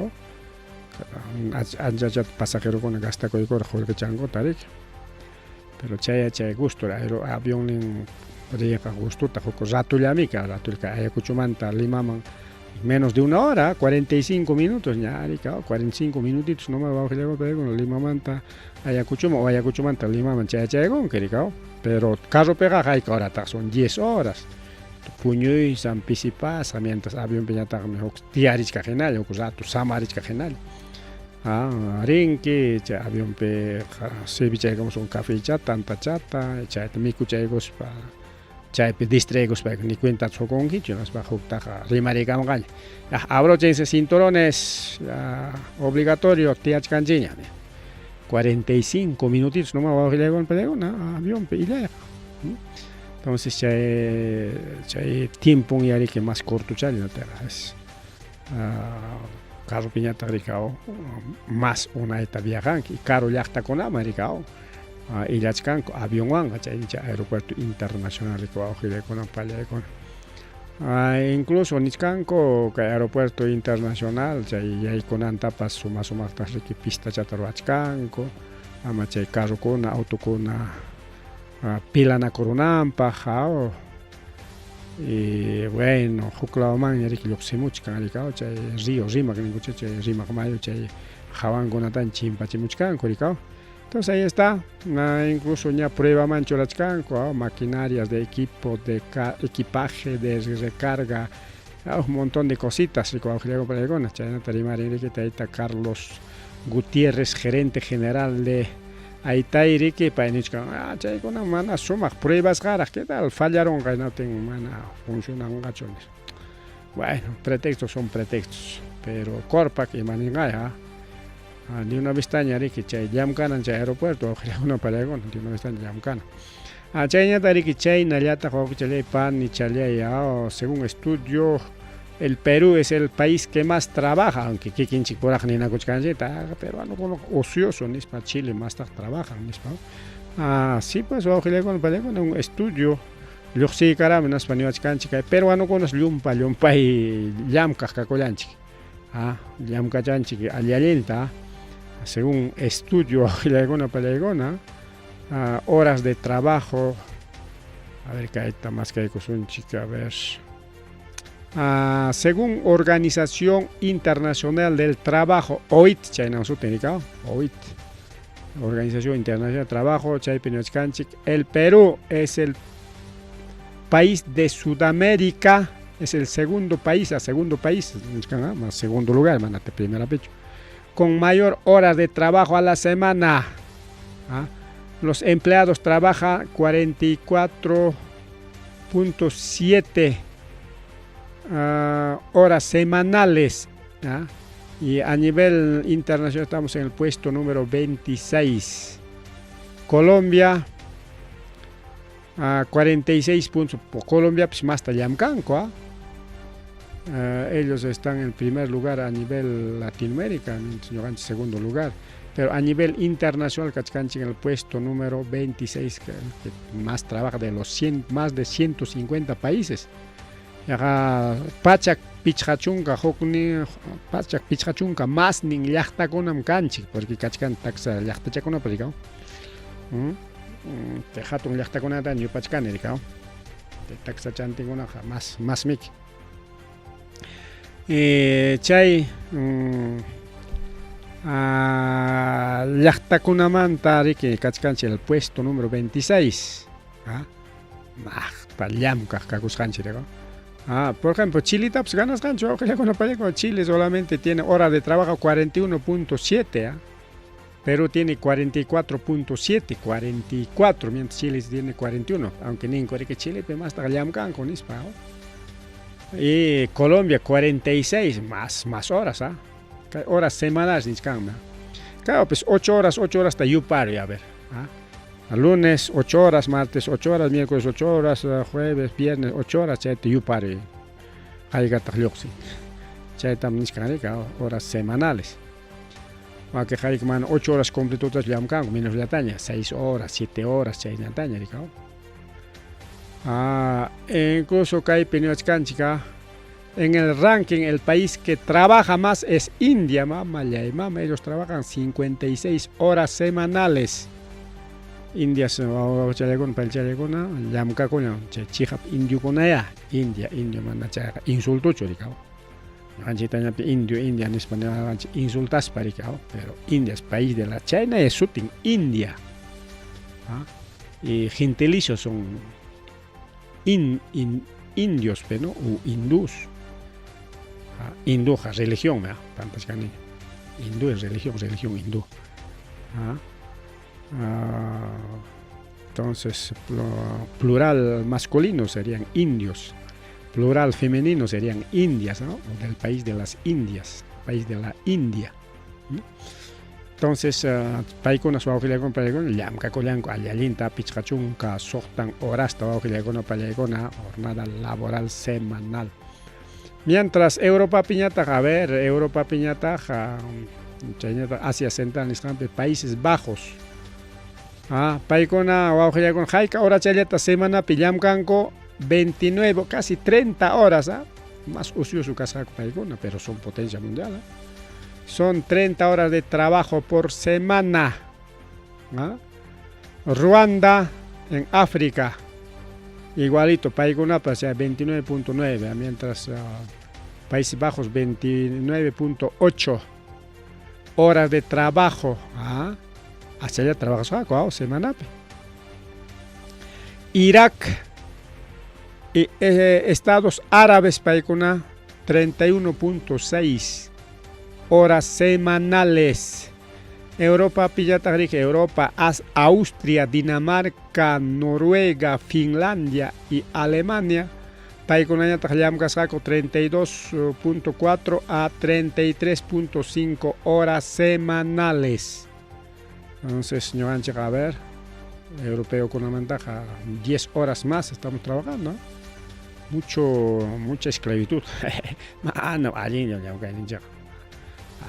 anchachata pasajerokuna gastakuykurqa qullqichankuta riki. Pero chay chay gusto aero avionnin riyqa gustota huk ratollami ka ratolla Ayacuchomanta Limaman menos de una hora, 45 minutos ña rika 45 minutitos nomás wawqillakuna Limamanta Ayacuchoman o Ayacuchomanta Limaman chayachaykunki rika pero carropiqa hayka horataq son 10 horas puñuysan pisipasqa mientras avionpiñataqmi huk tiyarichkaq hinalla huk rato samarichkaq hinalla. Ah, rinki chay avionpi cevichaykamusun cafechata, tantachata, chayta mikuchaykuspa chaypi distraikuspa ni cuentata qukunkichu hinaspa huktaqa rimariykamunqaña. Ya, abróchense cinturones, ya, obligatorio tiyachkanchikña. 45 minutitos nomás wawqillaykuna pallaykuna avionpi illayqa. Entonces chay chay tiempon yariki más cortochalla es Carropiñataq rikaw más unayta viajanki y karu llaqtakunaman rikaw illachkanku avionwanqa chay chay aeropuerto internacional rikaw wawqillaykuna pallaykuna. Incluso nichkanku kay aeropuerto internacional chay yaykunantapas suma sumaqtas riki pistachata ruwachkanku ama chay carrokuna autokuna pilanakurunanpaq aw y bueno huk lawmanña riki lluqsimuchkan rikaw chay río Rimac ninkucha chay Rimac mayu chay hawankunatan chimpachimuchkanku rikaw entonces ahí está incluso ña pruebaman churachkanku aw maquinarias de equipo de equipaje de recarga un montón de cositas rikaw chaynata rimarin riki tayta Carlos Gutiérrez gerente general de Aytay riki pay nichkan, ah, chaykuna mana sumaq pruebasqaraq, ¿qué tal? Fallarunqa hinaptin mana funcionanqachu nispa. Bueno, pretextos son pretextos, pero Corpac ima ninqay, ah, de una vestaña riki chay llamkanan chay aeropuerto wawqillaykuna pallaykuna de una vestaña llamkana. Ah, chayñata riki chaynallataq wawqichallay panichallay, ah, según estudio El Perú es el país que más trabaja, aunque kikinchikpuraq ninakuchkanchikta, peruanokuna ocioso nispa, Chile mastaq trabajan nispa. Ah, sí pues wawqillaykuna pallaykuna un estudio lluqsiykarami naspa niwachkanchik kay peruanokunas llumpa llumpay llamkaq kakullanchik. Ah, llamkachanchik alli allinta, según estudio wawqillaykuna pallaykuna, ah, horas de trabajo, a ver kayta maskaykusunchik, a ver. Ah, según Organización Internacional del Trabajo, OIT, chaynam sutin rikaw, OIT, Organización Internacional del Trabajo, chaypi niwachkanchik, el Perú es el país de Sudamérica, es el segundo país, a segundo país, más segundo lugar, mana primera pecho, con mayor horas de trabajo a la semana. ¿Ah? Los empleados trabajan 44.7 horas semanales. ¿Ah? Y a nivel internacional estamos en el puesto número 26. Colombia a 46 puntos. Colombia pues más llamkanku. ¿Ah? Ellos están en primer lugar a nivel Latinoamérica, mientras segundo lugar. Pero a nivel internacional, kachkanchik en el puesto número 26, que más trabaja de los 100, más de 150 países. Yaqa pachak pichqa chunka huknin pachak pichqa chunka masnin llaqtakunam kanchik, porque kachkan taksa llaqtachakunapas rikaw. Hatun llaqtakunata yupachkani rikaw. Taksa chantinkunaqa mas masmiki. Chay llaqtakunamanta riki kachkanchik el puesto número 26. ¿Ah? Maqta llamkaq kakusqanchik rikaw. Ah, por ejemplo, Chilitapas ganasqanchik wawqillakuna pallakuna. Chile solamente tiene hora de trabajo 41.7, ¿ah? Perú tiene 44.7, 44, mientras Chile tiene 41, aunque ninku riki Chilepi mastaq llamkanku nispa. Y Colombia 46, más, más horas, ¿ah? Kay horas semanales nichkanmi. Claro, pues 8 horas, 8 horas ta yuparuy, a ver. ¿Ah? Lunes 8 horas, martes 8 horas, miércoles 8 horas, jueves, viernes 8 horas, chayta yuparuy. Haykataq lluqsin. Chaytam nichkan rika, horas semanales. Wakin hayka mana 8 horas completotas llamkanku, menosllataña, 6 horas, 7 horas chaynataña rika. Ah, incluso kaypi niwachkanchik, en el ranking el país que trabaja más es India, mama, mama, ellos trabajan 56 horas semanales. India wawchallaykuna paychallaykuna llamkakuna chay chiqap indiokunaya, India, indio mana chayqa insultuchu rika. Ñuqanchiktañapi indio, India nispa niwarqanchik insultaspa rika, pero India es país de la China es sutin India. ¿Ah? Y gentilicios son indios, pero ¿no? U hindús. ¿Ah? Hindú, religión, ¿verdad? Pantachkani. Hindú es religión, religión hindú. ¿Ah? Entonces, plural masculino serían indios, plural femenino serían indias, ¿no? O del país de las Indias, país de la India. ¿No? Entonces, paykuna wawqillaykuna pallaykuna llamkakullanku alli-allinta pichqa chunka suqtan horasta wawqillaykuna pallaykuna, jornada laboral semanal. Mientras Europapiñataq, a ver, Europapiñataq, chayñataq Asia Central nisqanpi Países Bajos. Paykuna wawqillaykuna hayka horachallata semanapi llamkanku 29, casi 30 horas, ¿ah? Más ocioso kasqaku paykuna, pero son potencia mundial, ¿ah? Son 30 horas de trabajo por semana. ¿Ah? Ruanda en África, igualito, paykunapas ya 29.9, mientras Países Bajos 29.8 horas de trabajo. ¿Ah? Hacia allá trabajas semanapi. Irak y Estados Árabes paykuna 31.6 horas semanales. Europa pillataq riki, Europa, Austria, Dinamarca, Noruega, Finlandia y Alemania paykunañataq llamkasqaku 32.4 a 33.5 horas semanales. Entonces, ñuqanchik, a ver, europeo kunamantaqa 10 horas más estamos trabajando. Mucho, mucha esclavitud. Mana allinllam llamkayninchikqa.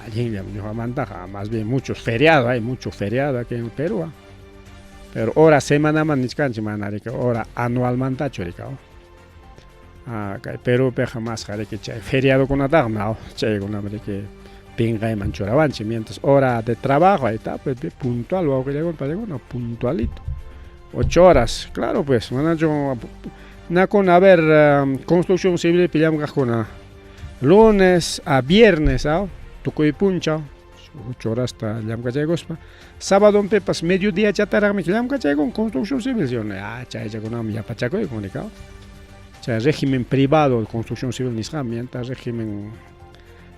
Allinllam ñuqamantaqa, más bien muchos feriados, hay mucho feriado aquí en Perú. Pero hora semanaman nichkanchik, mana riki hora anualmantachu rika. Kay Perúpiqa masqa riki chay feriadokunataqmi, chaykunam riki pinqayman churawanchik, mientras hora de trabajo ahí está, pues puntual wawqillaykuna paykuna puntualito. 8 horas, claro pues, manachu nakuna, a ver, construcción civil llamkaqkuna lunes a viernes, tukuy punchaw 8 horasta llamkachaykuspa, sabadonpipas mediodía chataraqmi llamkachaykun construcción civil, ¿sí o no? Chaychakunaman yapachakuykun rika. Chay régimen privado de construcción civil nisqan, mientras régimen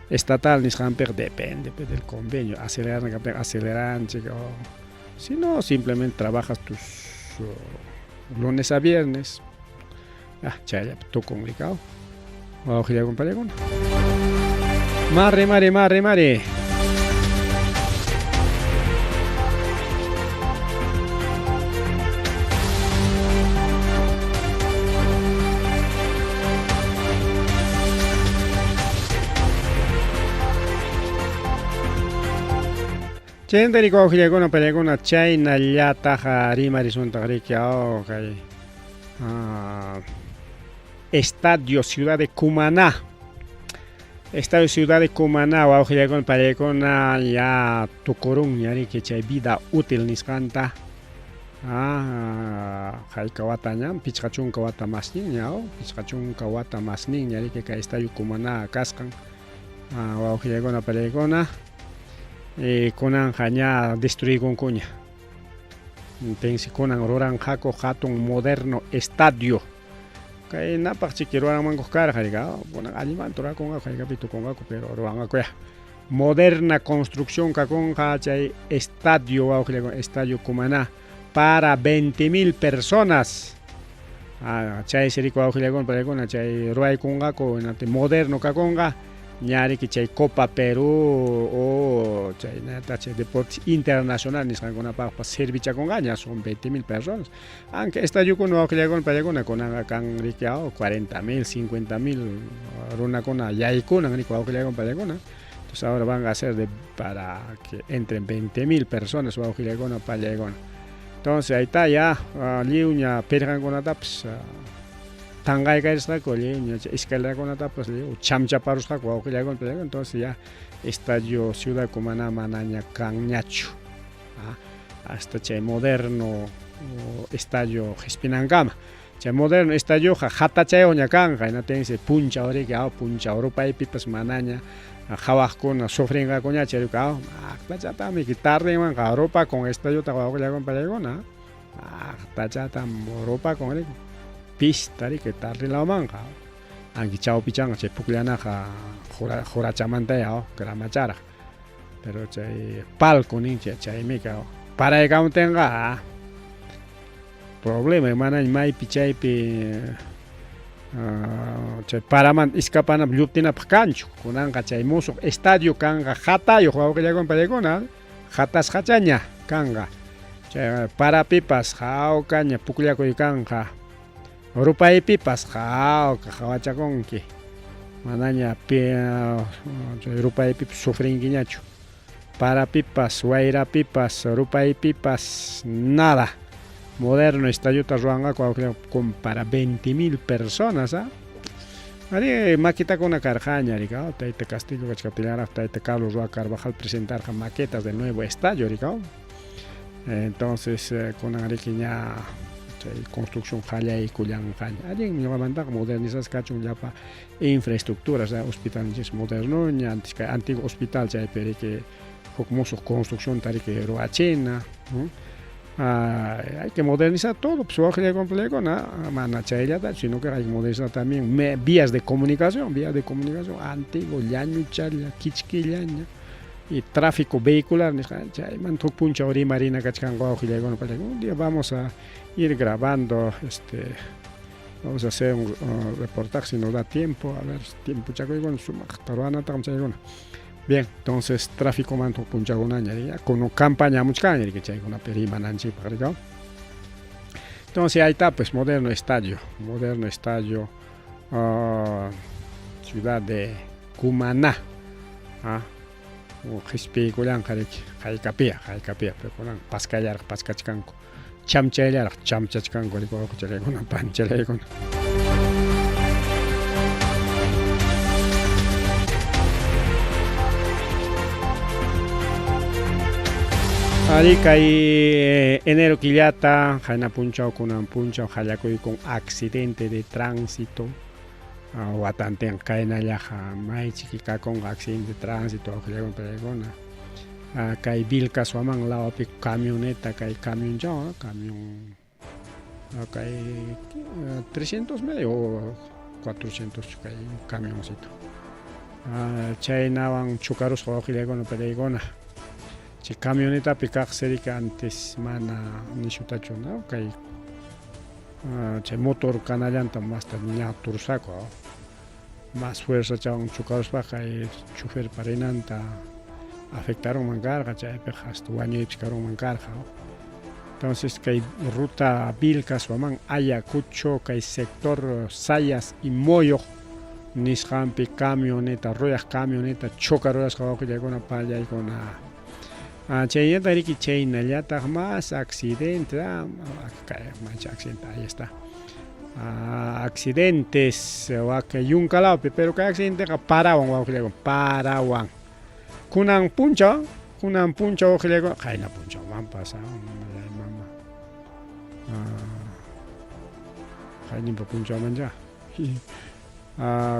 estatal nisqanpiqa depende del convenio, acelerar aceleranchik o si no simplemente trabajas tus lunes a viernes, chayllapi tukun rika, wawqillaykuna pallaykuna. Mari, mari, mari, mari. Chaynata riki wawqillaykuna pallaykuna chaynallataq rimarisuntaq riki kay Estadio Ciudad de Cumaná. Estadio Ciudad de Cumaná wawqillaykuna pallaykuna ya tukurunña riki chay vida útil nisqanta. Hayka wataña, 50 wata masninña, 50 wata masninña riki kay Estadio Cumaná kasqan. Wawqillaykuna pallaykuna kunanqa ña destruykunkuña. Tensi kunan ruranqaku hatun moderno estadio. Kay napaq chiki ruranmanku karqa rika, kunan allinmanta rurakunqaku haykapi tukunqaku, pero ruranqaku ya. Moderna construcción kakunqa chay estadio wawqillaykuna, Estadio Cumaná para 20.000 personas. Chaysi riki wawqillakuna paykuna chay ruwaykunqaku hinaptin moderno kakunqa ña riki chay Copa Perú o chaynataq chay deportes internacional nisqankunapaqpas servichakunqaña son 20 mil personas. Aunque estadiokuna wawqillakuna paykuna kunanqa kan riki 40 mil, 50 mil runakuna yaykunan riki wawqillakuna paykuna. Entonces ahora van a hacer de, para que entren 20 mil personas wawqillakuna pallaykuna. Entonces ahí está ya lliwña pirqankunatapas tanqaykarisqaku lliwña escalerakunatapas lliw chamchaparusqaku wawqillakuna pallaykuna. Entonces ya estadio Ciudad Cumaná manaña kanñachu. Hasta chay moderno estadio qispinankama. Chay moderno estadioqa hatachayuqña kanqa, hinaptinsi punchaw riki punchaw rupaypipas manaña qhawaqkuna sufrinqakuñachu riki aqtachatam riki tardenwanqa rupakun estadiota wawqillakuna pallaykuna aqtachatam rupakun riki pista riki tarde lawmanqa anki chawpichanqa chay pukllanaqa qurachamantaya gramacharaq pero chay palco ninchik chaymika paraykamuptinqa Problema manaña maypi chaypi chay paramanta iskapanapaq lluptinapaq kanchu. Kunanqa chay musuq estadio kanqa hatayuq wawqillakuna paykuna hatasqachaña kanqa. Chay parapipas hawkaña pukllakuy kanqa. Rupaypipas hawka hawachakunki. Manaña chay rupaypipas sufrinkiñachu. Parapipas, wayrapipas, rupaypipas, nada. Moderno estadiota ruwanqaku con para 20.000 personas, ¿ah? Ari maquetakuna karqaña, rika, tayta Castillo kachkaptillanraq tayta Carlos Roa Carvajal presentarqa maquetas del nuevo estadio, rika. Entonces, kunan riki ña chay construcción qallaykullanqaña. Allinmi ñuqamantaqa modernizasqa kachun llapa infraestructuras, hospitalninchis modernoña, antes kay antiguo hospital chaypi riki huk musuq construccionta riki ruwachina. Hay que modernizar todo, pues wawqillakuna mana chayllatachu, sino que hay que modernizar también vías de comunicación, vías de comunicación antiguo, llañuchalla, kichkillaña y tráfico vehicular nisqa chaymanta huk punchaw rimarina kachkanqa wawqillakuna un día vamos a ir grabando vamos a hacer un reportaje si nos da tiempo, a ver tiempochakuykuna sumaqta ruwanataqmi chaykuna. Bien, entonces tráfico manta huk punchawkunaña kunan campaña hamuchkanña riki chaykunapi rimananchikpaq riki. Entonces ahí está pues moderno estadio ciudad de Cumaná. Qispiykullanqa riki haykapia, haykapia, pero kunan paskallaraq paskachkanku, chamchayllaraq chamchachkanku riki wawqichalaykuna panchalaykuna. Ari kay enero killata qayna punchaw kunan punchaw qallakuykun accidente de tránsito watantin kaynallaqa maychiki kakunqa accidente de tránsito wawqillakuna paykuna kay Vilcashuamán lawpi camioneta kay camionchawan camión kay 300 medio o 400 kay camioncito chaynawan chukarusqa wawqillakuna paykuna chay camionetapi kaq riki antes mana nishutachu no kay chay motor kanallanta masta ñatursaku más fuerzachawan chukaruspaqa kay choferpa rinanta afectarunman karqa chaypiqa hasta wañuypis karunman karqa. Entonces kay ruta Vilcashuamán Ayacucho kay sector Sayas y Moyoq nisqanpi camioneta ruyaq camioneta chocarurasqa wawqillaykuna pallaykuna. Chaynallataq riki chaynallataq más accidente mancha accidente ahí está. Accidentes wak yunka lawpi pero kay accidenteqa parawan wawqillaykuna parawan. Kunan punchaw wawqillaykuna qayna punchawmanpas mama qayninpa punchawmancha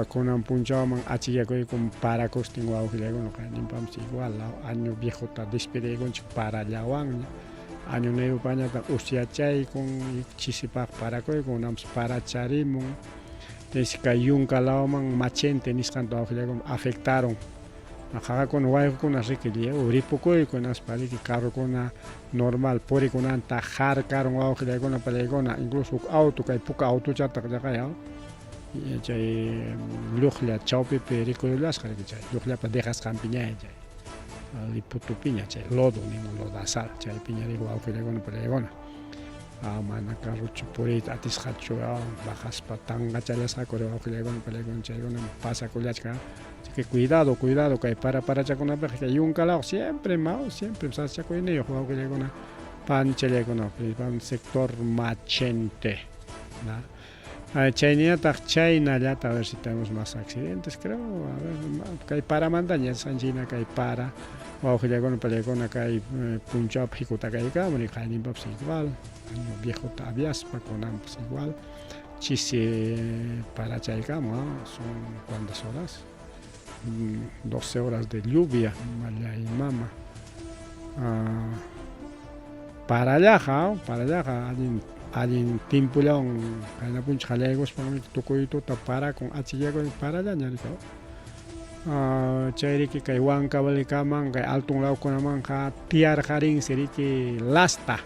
kunan punchawman achikyakuykum parakustin wawqillaykuna qayninpapas igual año viejota despediykunchik parallawanña año nuevopañataq usyachaykun chisipaq parakuykun kunanpas paracharimun entonces kay yunka lawman machente nisqanta wawqillaykuna afectaron. Qaqakuna wayqukuna riki lliw ripukuyku hinaspa riki carrokuna normal purikunanta harkarun wawqillaykuna pallaykuna incluso huk auto kay puka autochataq llaqay chay lluqlla chawpipi rikurullasqa riki chay lluqllapa dejasqanpiña chay liputupiña chay lodo ninku lodazal chaypiña riki wawqillaykuna pallaykuna mana carrochu puriyta atisqachu bajaspa tanqachallasqaku wawqillaykuna pallaykuna chaykunam pasakullachkan. Así que cuidado, cuidado kay para parachakunapiqa kay yunka law siempre ma siempre sasachakuyniyuq wawqillaykuna panchallaykuna principalmente sector Machente. Chayninataq chaynallata a ver si tenemos más accidentes creo a ver kay paramantaña yachasqanchikna kay para wawqillaykuna pallaykuna kay punchawpi hikutakaykamun qayninpapas igual año viejota aviaspa kunanpas igual Chisi parachaykamun son cuantas horas 12 horas de lluvia mallay mama parallaqa parallaqa allin allin timpullawan qayna punchaw qallaykuspan tukuy tuta parakun achikyakun parallaña riki chayriki kay Huancavelicaman kay altun lawkunamanqa tiyarqarinsi riki lasta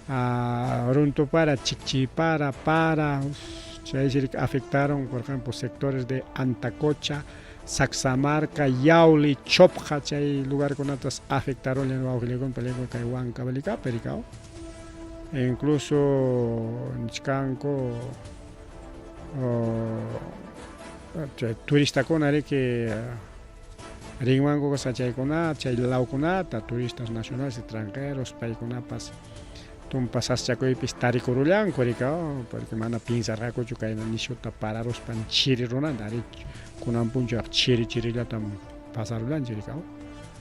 Runtupara, Chikchipara, Para, chaysi riki afectaron, por ejemplo, sectores de Antacocha, Sacsamarca, Yauli, Chopja, chay lugarkunatas afectaron wawqillaykunapa pallaykuna kay Huancavelicapi rikaw. Incluso nichkanku chay turistakuna riki Rinmanku kasqa chaykunata, chay lawkunata, turistas nacionales, extranjeros, paykunapas tumpa saschakuypis tarikurullanku rika, porque mana piensarqakuchu kayna nishuta pararuspan chiri runanta, ari kunan punchawqa chiri chirillatam pasarullanchik rika.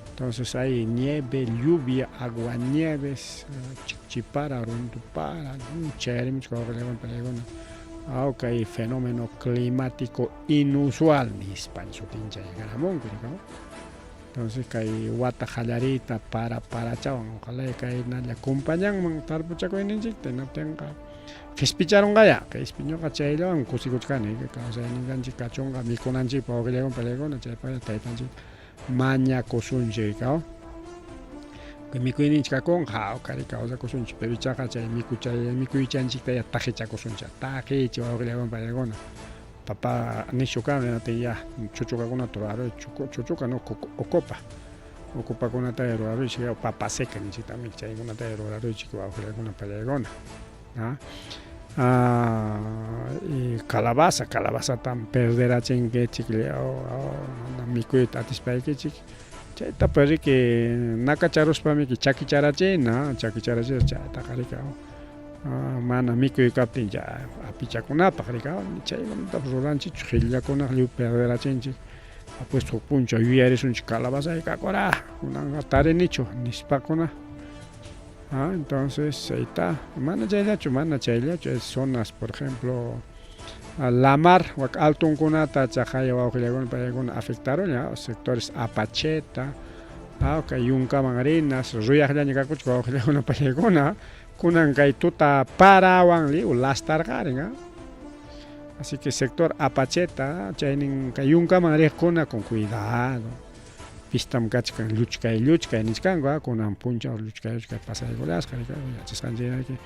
Entonces hay nieve, lluvia, agua nieves, chikchipara, runtupara, chayarimuchka wawqillaywan pallaykuna. Kay fenómeno climático inusual nispan sutinchaykaramunku rika. Entonces kay wata qallariyta para parachawan ojalá kaynalla compañanman tarpuchakuyninchikta hinaptinqa qispicharunqaya qispiñuqa chayllawan kusikuchkani kawsayninkanchik kachunqa mikunanchikpaq wawqillaywan pallaykuna chaypaqlla taytanchik mañakusunchik mikuyninchik kakunqa hawkari kawsakusunchik pero ichaqa chay mikuchay mikuychanchiktaya taqichakusunchik taqichi wawqillaykuna pallaykuna papa nishu kan hinaptin ya chuchukakunata ruraruy chuchuka no ocopa ocopakunataya ruraruychik papa seca ninchiktami chaykunataya ruraruychik wawqillaykuna pallaykuna y calabaza, calabazatam perderachinkichik mana mikuyta atispaykichik chaytapas riki nakacharuspamiki chakicharachina, chakicharachina chaytaqa riki mana mikuy kaptin apichakunapaq riki chaykunatapas ruranchikchu qillakunaqa lliw perderachinchik apuesto huk punchaw yuyarisunchik calabazay kakura kunanqa tarinichu nispakuna. Ah, entonces ahí está. Mana chayllachu, mana chayllachu. Es zonas, por ejemplo, lamar, wak altunkunata chaqaya wawqillaykuna paykuna afectaron ya, sectores Apacheta, kay yunkaman rinas, ruyaqllaña kakuchka wawqillaykuna paykuna, kunan kay tuta parawan liw lastarqarin, ah. Así que sector Apacheta, chaynin kay yunkaman riqkuna con cuidado. Pistam kachkan lluchkay lluchkay nichkanku kunan punchaw lluchkay lluchkay pasaykullasqa rika yachasqanchik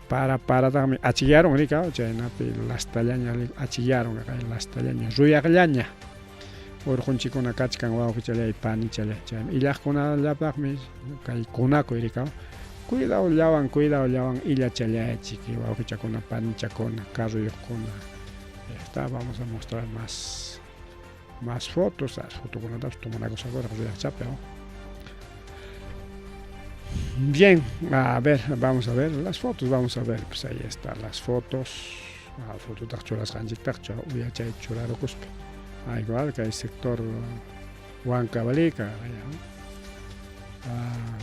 para parataqmi achikyarun rika chaynapi lastallaña achikyarun kay lastallaña ruyaqllaña urqunchikkuna kachkan wawqichalay panichalay chaymi illaqkunallapaqmi kay kunakuy rika cuidawllawan cuidawllawan illachallaychik wawqichakuna panichakuna carruyuqkuna está vamos a mostrar más más fotos, fotokunatapas tomanakusqakuraq ruyaqchapi. Bien, a ver, vamos a ver las fotos, vamos a ver, pues ahí están las fotos. Fototaq churasqanchiktaq uyachay churarukuspa. Igual que hay sector Huancavelica,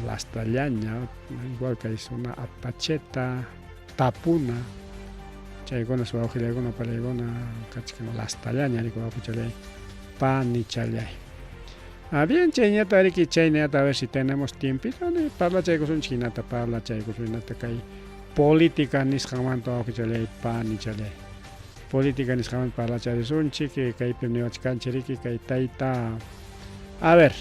Lastallaña, igual que hay zona Apacheta, Tapuna, chaykuna wawqillaykuna palaykuna kachkan lastallaña riki wawqichalay panichalay. Ah, bien, chayñata riki chaynata a ver si tenemos tiempito parlachaykusunchik hinata parlachaykusun hinata kay política nisqanmanta wawqichalay panichalay. Política nisqanmanta parlacharisunchik kaypim niwachkanchik riki kay tayta A ver,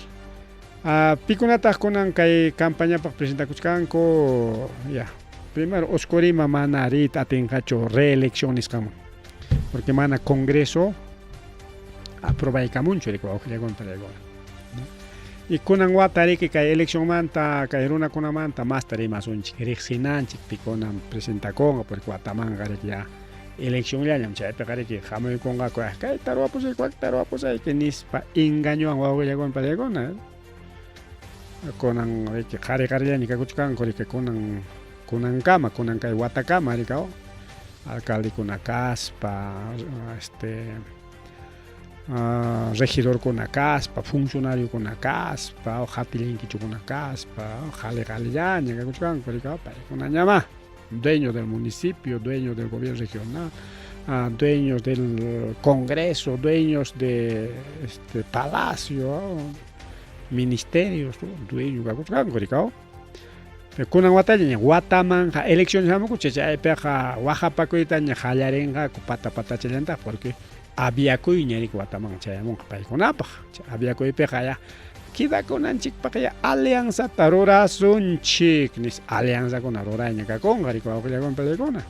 pikunataq kunan kay campañapaq presentakuchkanku? Ya, primero Oscorima mana riyta atinqachu reelección nisqanman, porque mana Congreso aprobaykamunchu riki wawqillakuna panaykuna. Y kunan wata riki kay eleccionmanta kay runakunamanta masta rimasunchik, riqsinanchik pikunan presentakunqa, porque watamanqa riki ya eleccionllañam chaypiqa riki hamuykunqaku, ah, kayta ruwapusayki, wakta ruwapusayki nispa engañowan wawqillakuna panaykuna. Kunan riki qhari qharillaña kakuchkanku riki kunan kunankama, kunan kay watakama riki alcaldekuna kaspa, este regidorkuna kaspa, funcionariokuna kaspa, hatillinkichukuna kaspa, qhali qhalillaña kakuchkanku riki paykunañamá dueño del municipio, dueño del gobierno regional, dueños del congreso, dueños de este palacio, ministerios, dueño kakuchkanku riki. Kunan watallaña watamanqa elecciones hamukucha chaypiqa waqapakuytaña qallarinqaku pata patachallantaq porque aviakuyña riki wataman chayamunqa paykunapaq. Aviakuypiqa ya quedakunanchikpaq ya alianzata rurasunchik nispa alianzakuna rurayña kakunqa riki wawqillakuna panaykuna.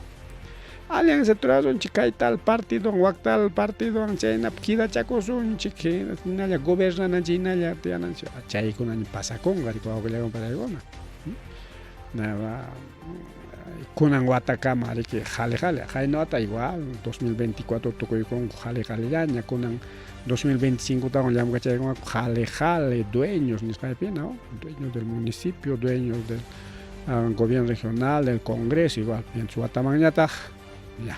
Alianzata rurasunchik kay tal partidowan wak tal partidowan chaynapi quedachakusunchik hinalla gobernananchik hinalla tiyananchik chaykunaña pasakunqa riki wawqillakuna panaykuna. Kunan watakama riki qhali qhali, qayna wata igual 2024 tukuykunku qhali qhalillaña, kunan 2025 tawan llamkachaykunqaku qhali qhali dueños nisqaypi, ¿no? Dueños del municipio, dueños del gobierno regional, del congreso, igual, mientras watamanñataq ya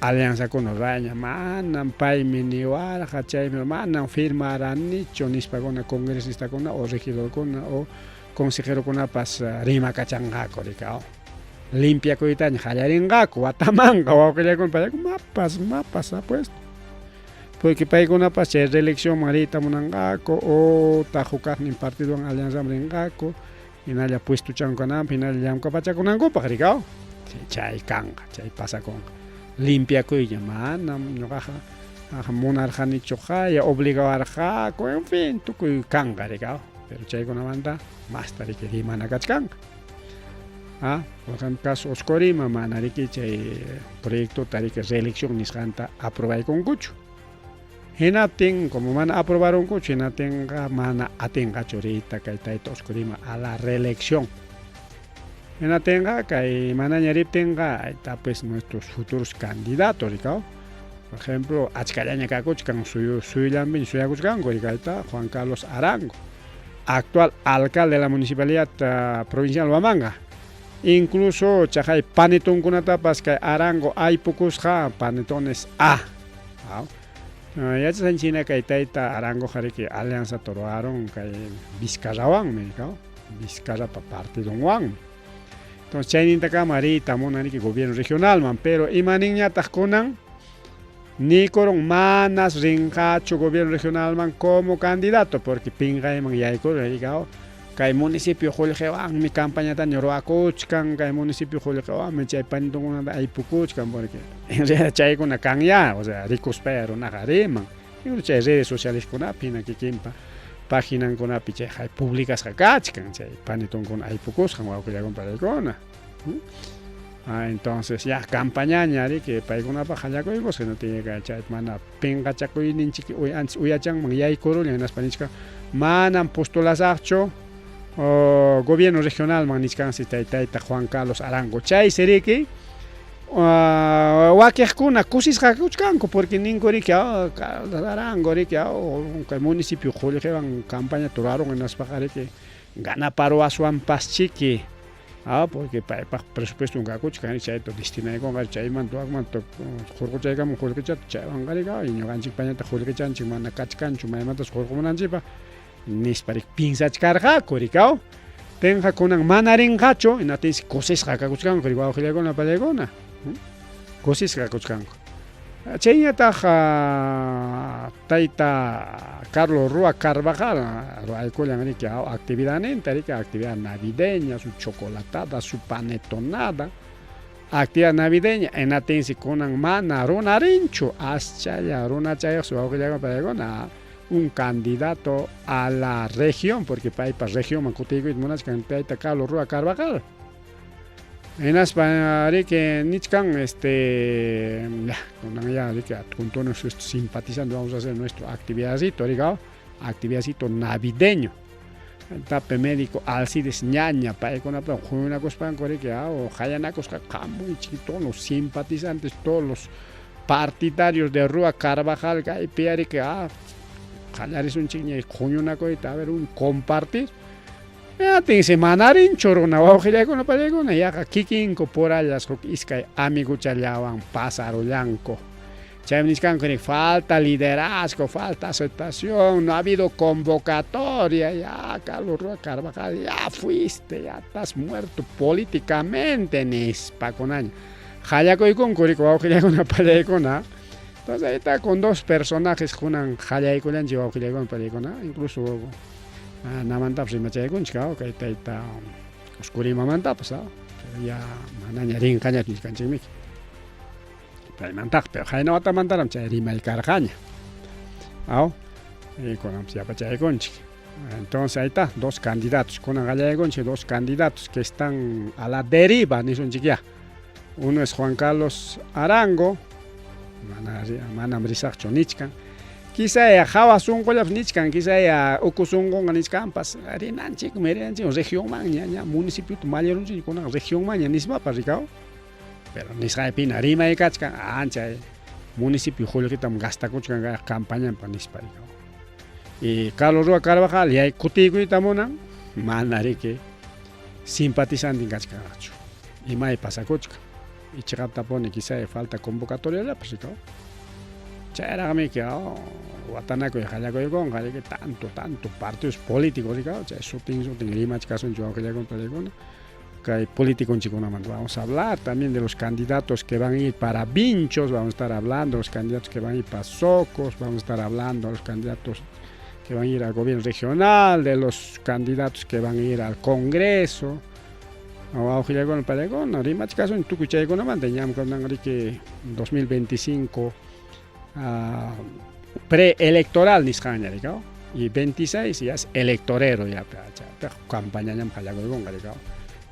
alianzakuna rurayña, manam paymi niwarqa, chaymi manam firmaranichu nispakuna congresistakuna o regidorkuna o consejerokunapas rimakachanqaku riki limpiakuytaña qallarinqaku watamanqa wawqillakuna payku mapas mapas apuesto porque paykunapas chay reeleccionman riyta munanqaku otaq hukaqnin partidowan alianzaman rinqaku hinalla puestuchanku kananpaq hinalla llamkapachakunankupaq riki chay kanqa chay pasakunqa limpiakuyña manam ñuqaqa munarqanichu qaya obligawarqaku en fin tukuy kanqa riki pero chaykunamanta masta riki rimana kachkanqa. Ah, por ejemplo, caso Oscorima mana riki chay proyectota riki reelección nisqanta aprobaykunkuchu. Hinaptin, como mana aprobarunkuchu, hinaptinqa mana atinqachu riyta kay tayta Oscorima a la reelección. Hinaptinqa kay manaña riptinqa ahí pues nuestros futuros candidatos, rikaw. Por ejemplo, achkallaña kakuchkan suyu suyullanpiña suyakuchkanku rikayta Juan Carlos Arango, actual alcalde de la municipalidad provincial Huamanga. Incluso chaqay panetonkunatapas kay Arango aypukusqa panetones A. Yachasqanchik hina kay tayta Arango riki alianza ruwarun kay Vizcarrawanmi, rikaw, Vizcarrapa partidonwanmi. Entonces chaynintakama riyta munan riki gobierno regionalman, pero imaninñataq kunan nikurun manas rinqachu gobierno regionalman como candidato porque pinqayman yaykurun rikaw kay municipio qullqiwanmi campañataña ruwakuchkan, kay municipio qullqiwanmi chay panetonkunata aypukuchkan porque en realidad chaykuna kan ya, o sea, rikuspaya runaqa riman. Incluso chay redes socialeskunapi hina kikinpa paginankunapi chay publicasqa kachkan chay panetonkuna aypukusqan wawqillakuna panaykuna. Entonces ya campañaña riki paykunapaq qallakuykusqa hinaptin chay mana pinqachakuyninchik antes uyachanman yaykurullan hinaspa nichkan manam postulasaqchu gobierno regionalman nichkansi chay tayta Juan Carlos Arango. Chaysi riki wakiqkuna kusisqa kakuchkanku porque ninku riki Carlos Arango riki kay municipio qullqiwan campañata rurarun hinaspaqa riki ganaparuwaswanpaschiki porque paypaq presupueston kakuchkan chayta destinaykunqa chaymanta wakmanta hurquchaykamun qullqichata chaywanqa riki ñuqanchikpañataq qullqichanchik mana kachkanchu maymantas hurqumunanchikpaq nispa riki piensachkarqaku rikaw. Tinqa kunan mana rinqachu hinaptinsi kusisqa kakuchkanku riki wawqillakuna panaykuna kusisqa kakuchkanku. Chayñataq tayta Carlos Rúa Carvajal ruwaykullan riki actividadninta riki actividad navideña, su chocolatada, su panetonada, actividad navideña hinaptinsi kunan mana runa rinchu aschalla runa chayaqsi wawqillakuna panaykuna. Un candidato a la región, porque paypa regionman kutiykuyta munachkan tayta Carlos Rúa Carvajal. Hinaspa riki nichkan este ya, kunan ya riki con todos nuestros simpatizantes vamos a hacer nuestro actividadcito, riki, actividadcito navideño. Tape médico Alcides Ñaña, paykunapa huñunakuspanku riki, qayanakusqa qamuychik todos los simpatizantes, todos los partidarios de Rúa Carvajal, kaypi riki, qallarisunchikña huñunakuyta, a ver, un compartir. Atinsi manarinchu runa wawqillaykuna pallaykuna yaqa kikinku purallas huk iskay amiguchallawan pasarullanku. Chaymi nichkanku falta liderazgo, falta aceptación, no ha habido convocatoria, ya Carlos Rúa Carvajal, ya fuiste, ya estás muerto políticamente, nispakunaña. Qallakuykunku riki wawqillaykuna pallaykuna. Entonces ahí está con dos personajes kunan qallaykullanchik wawqillaykuna pallaykuna, incluso namantapas rimachaykunchik, kay tayta Oscurimamantapas, pero ya manaña rinqañachu nichkanchikmiki. Paymantaq, pero qayna watamantaram chay rimay karqaña. Aw, y kunanpas yapachaykunchik. Entonces ahí está, dos candidatos, kunan qallaykunchik dos candidatos que están a la deriva nisunchik ya. Uno es Juan Carlos Arango, manam risaqchu nichkan. Quizá ya hawa sunqullapas nichkan, quizá ya uku sunqunqa nichkanpas, rinanchikmi, rinanchikmi regionmanña, ña municipiota mallarunchik kunan regionmanña nispapas rikaw. Pero nisqaypina rimay kachkan, ancha municipio qullqitam gastakuchkan campañanpaq nispa rikaw. Y Carlos Rúa Carvajal yay kutiykuyta munan, mana riki simpatizantin kachkanqachu. Imay pasakuchkan. Y chiqaptapuni quizá falta convocatoriallapas rikaw. Chayraqmiki watanakuy qallakuykunqa riki tanto, tanto partidos políticos rikaw, chay sutin sutin rimachkasunchik wawqillaykuna pallaykuna. Kay políticonchikkunamanta vamos a hablar también de los candidatos que van a ir para Vinchos, vamos a estar hablando de los candidatos que van a ir para Socos, vamos a estar hablando de los candidatos que van a ir al gobierno regional, de los candidatos que van a ir al Congreso. Wawqillaykuna pallaykuna rimachkasun tukuy chaykunamanta ñam kunan riki 2025 preelectoral nisqanña rikaw y 26 ya es electorero ya campañañam qallakuykunqa rikaw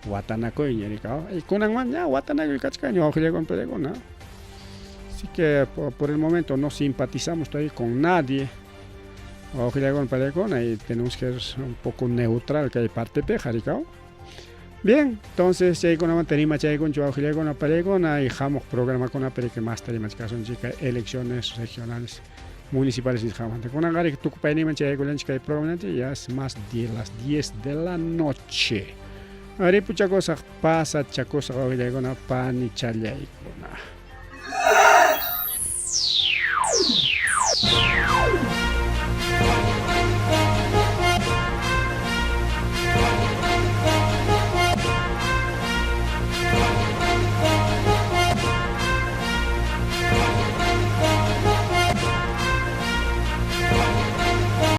watanakuyña rikaw y kunanman ña watanakuy kachkanña wawqillaykuna pallaykuna. Así que por el momento no simpatizamos todavía con nadie wawqillaykuna pallaykuna y tenemos que ser un poco neutral kay partepiqa rikaw. Bien, entonces chaykunamanta rimachaykunchik wawqillaykuna pallaykuna y hamuq programakunapi riki masta rimachkasunchik kay elecciones regionales municipales nisqanmanta. Kunanqa riki tukupayninman chayaykullanchik kay programa ya es más de las 10 de la noche. Ripuchakusaq pasachakusaq wawqillaykuna panichallaykuna.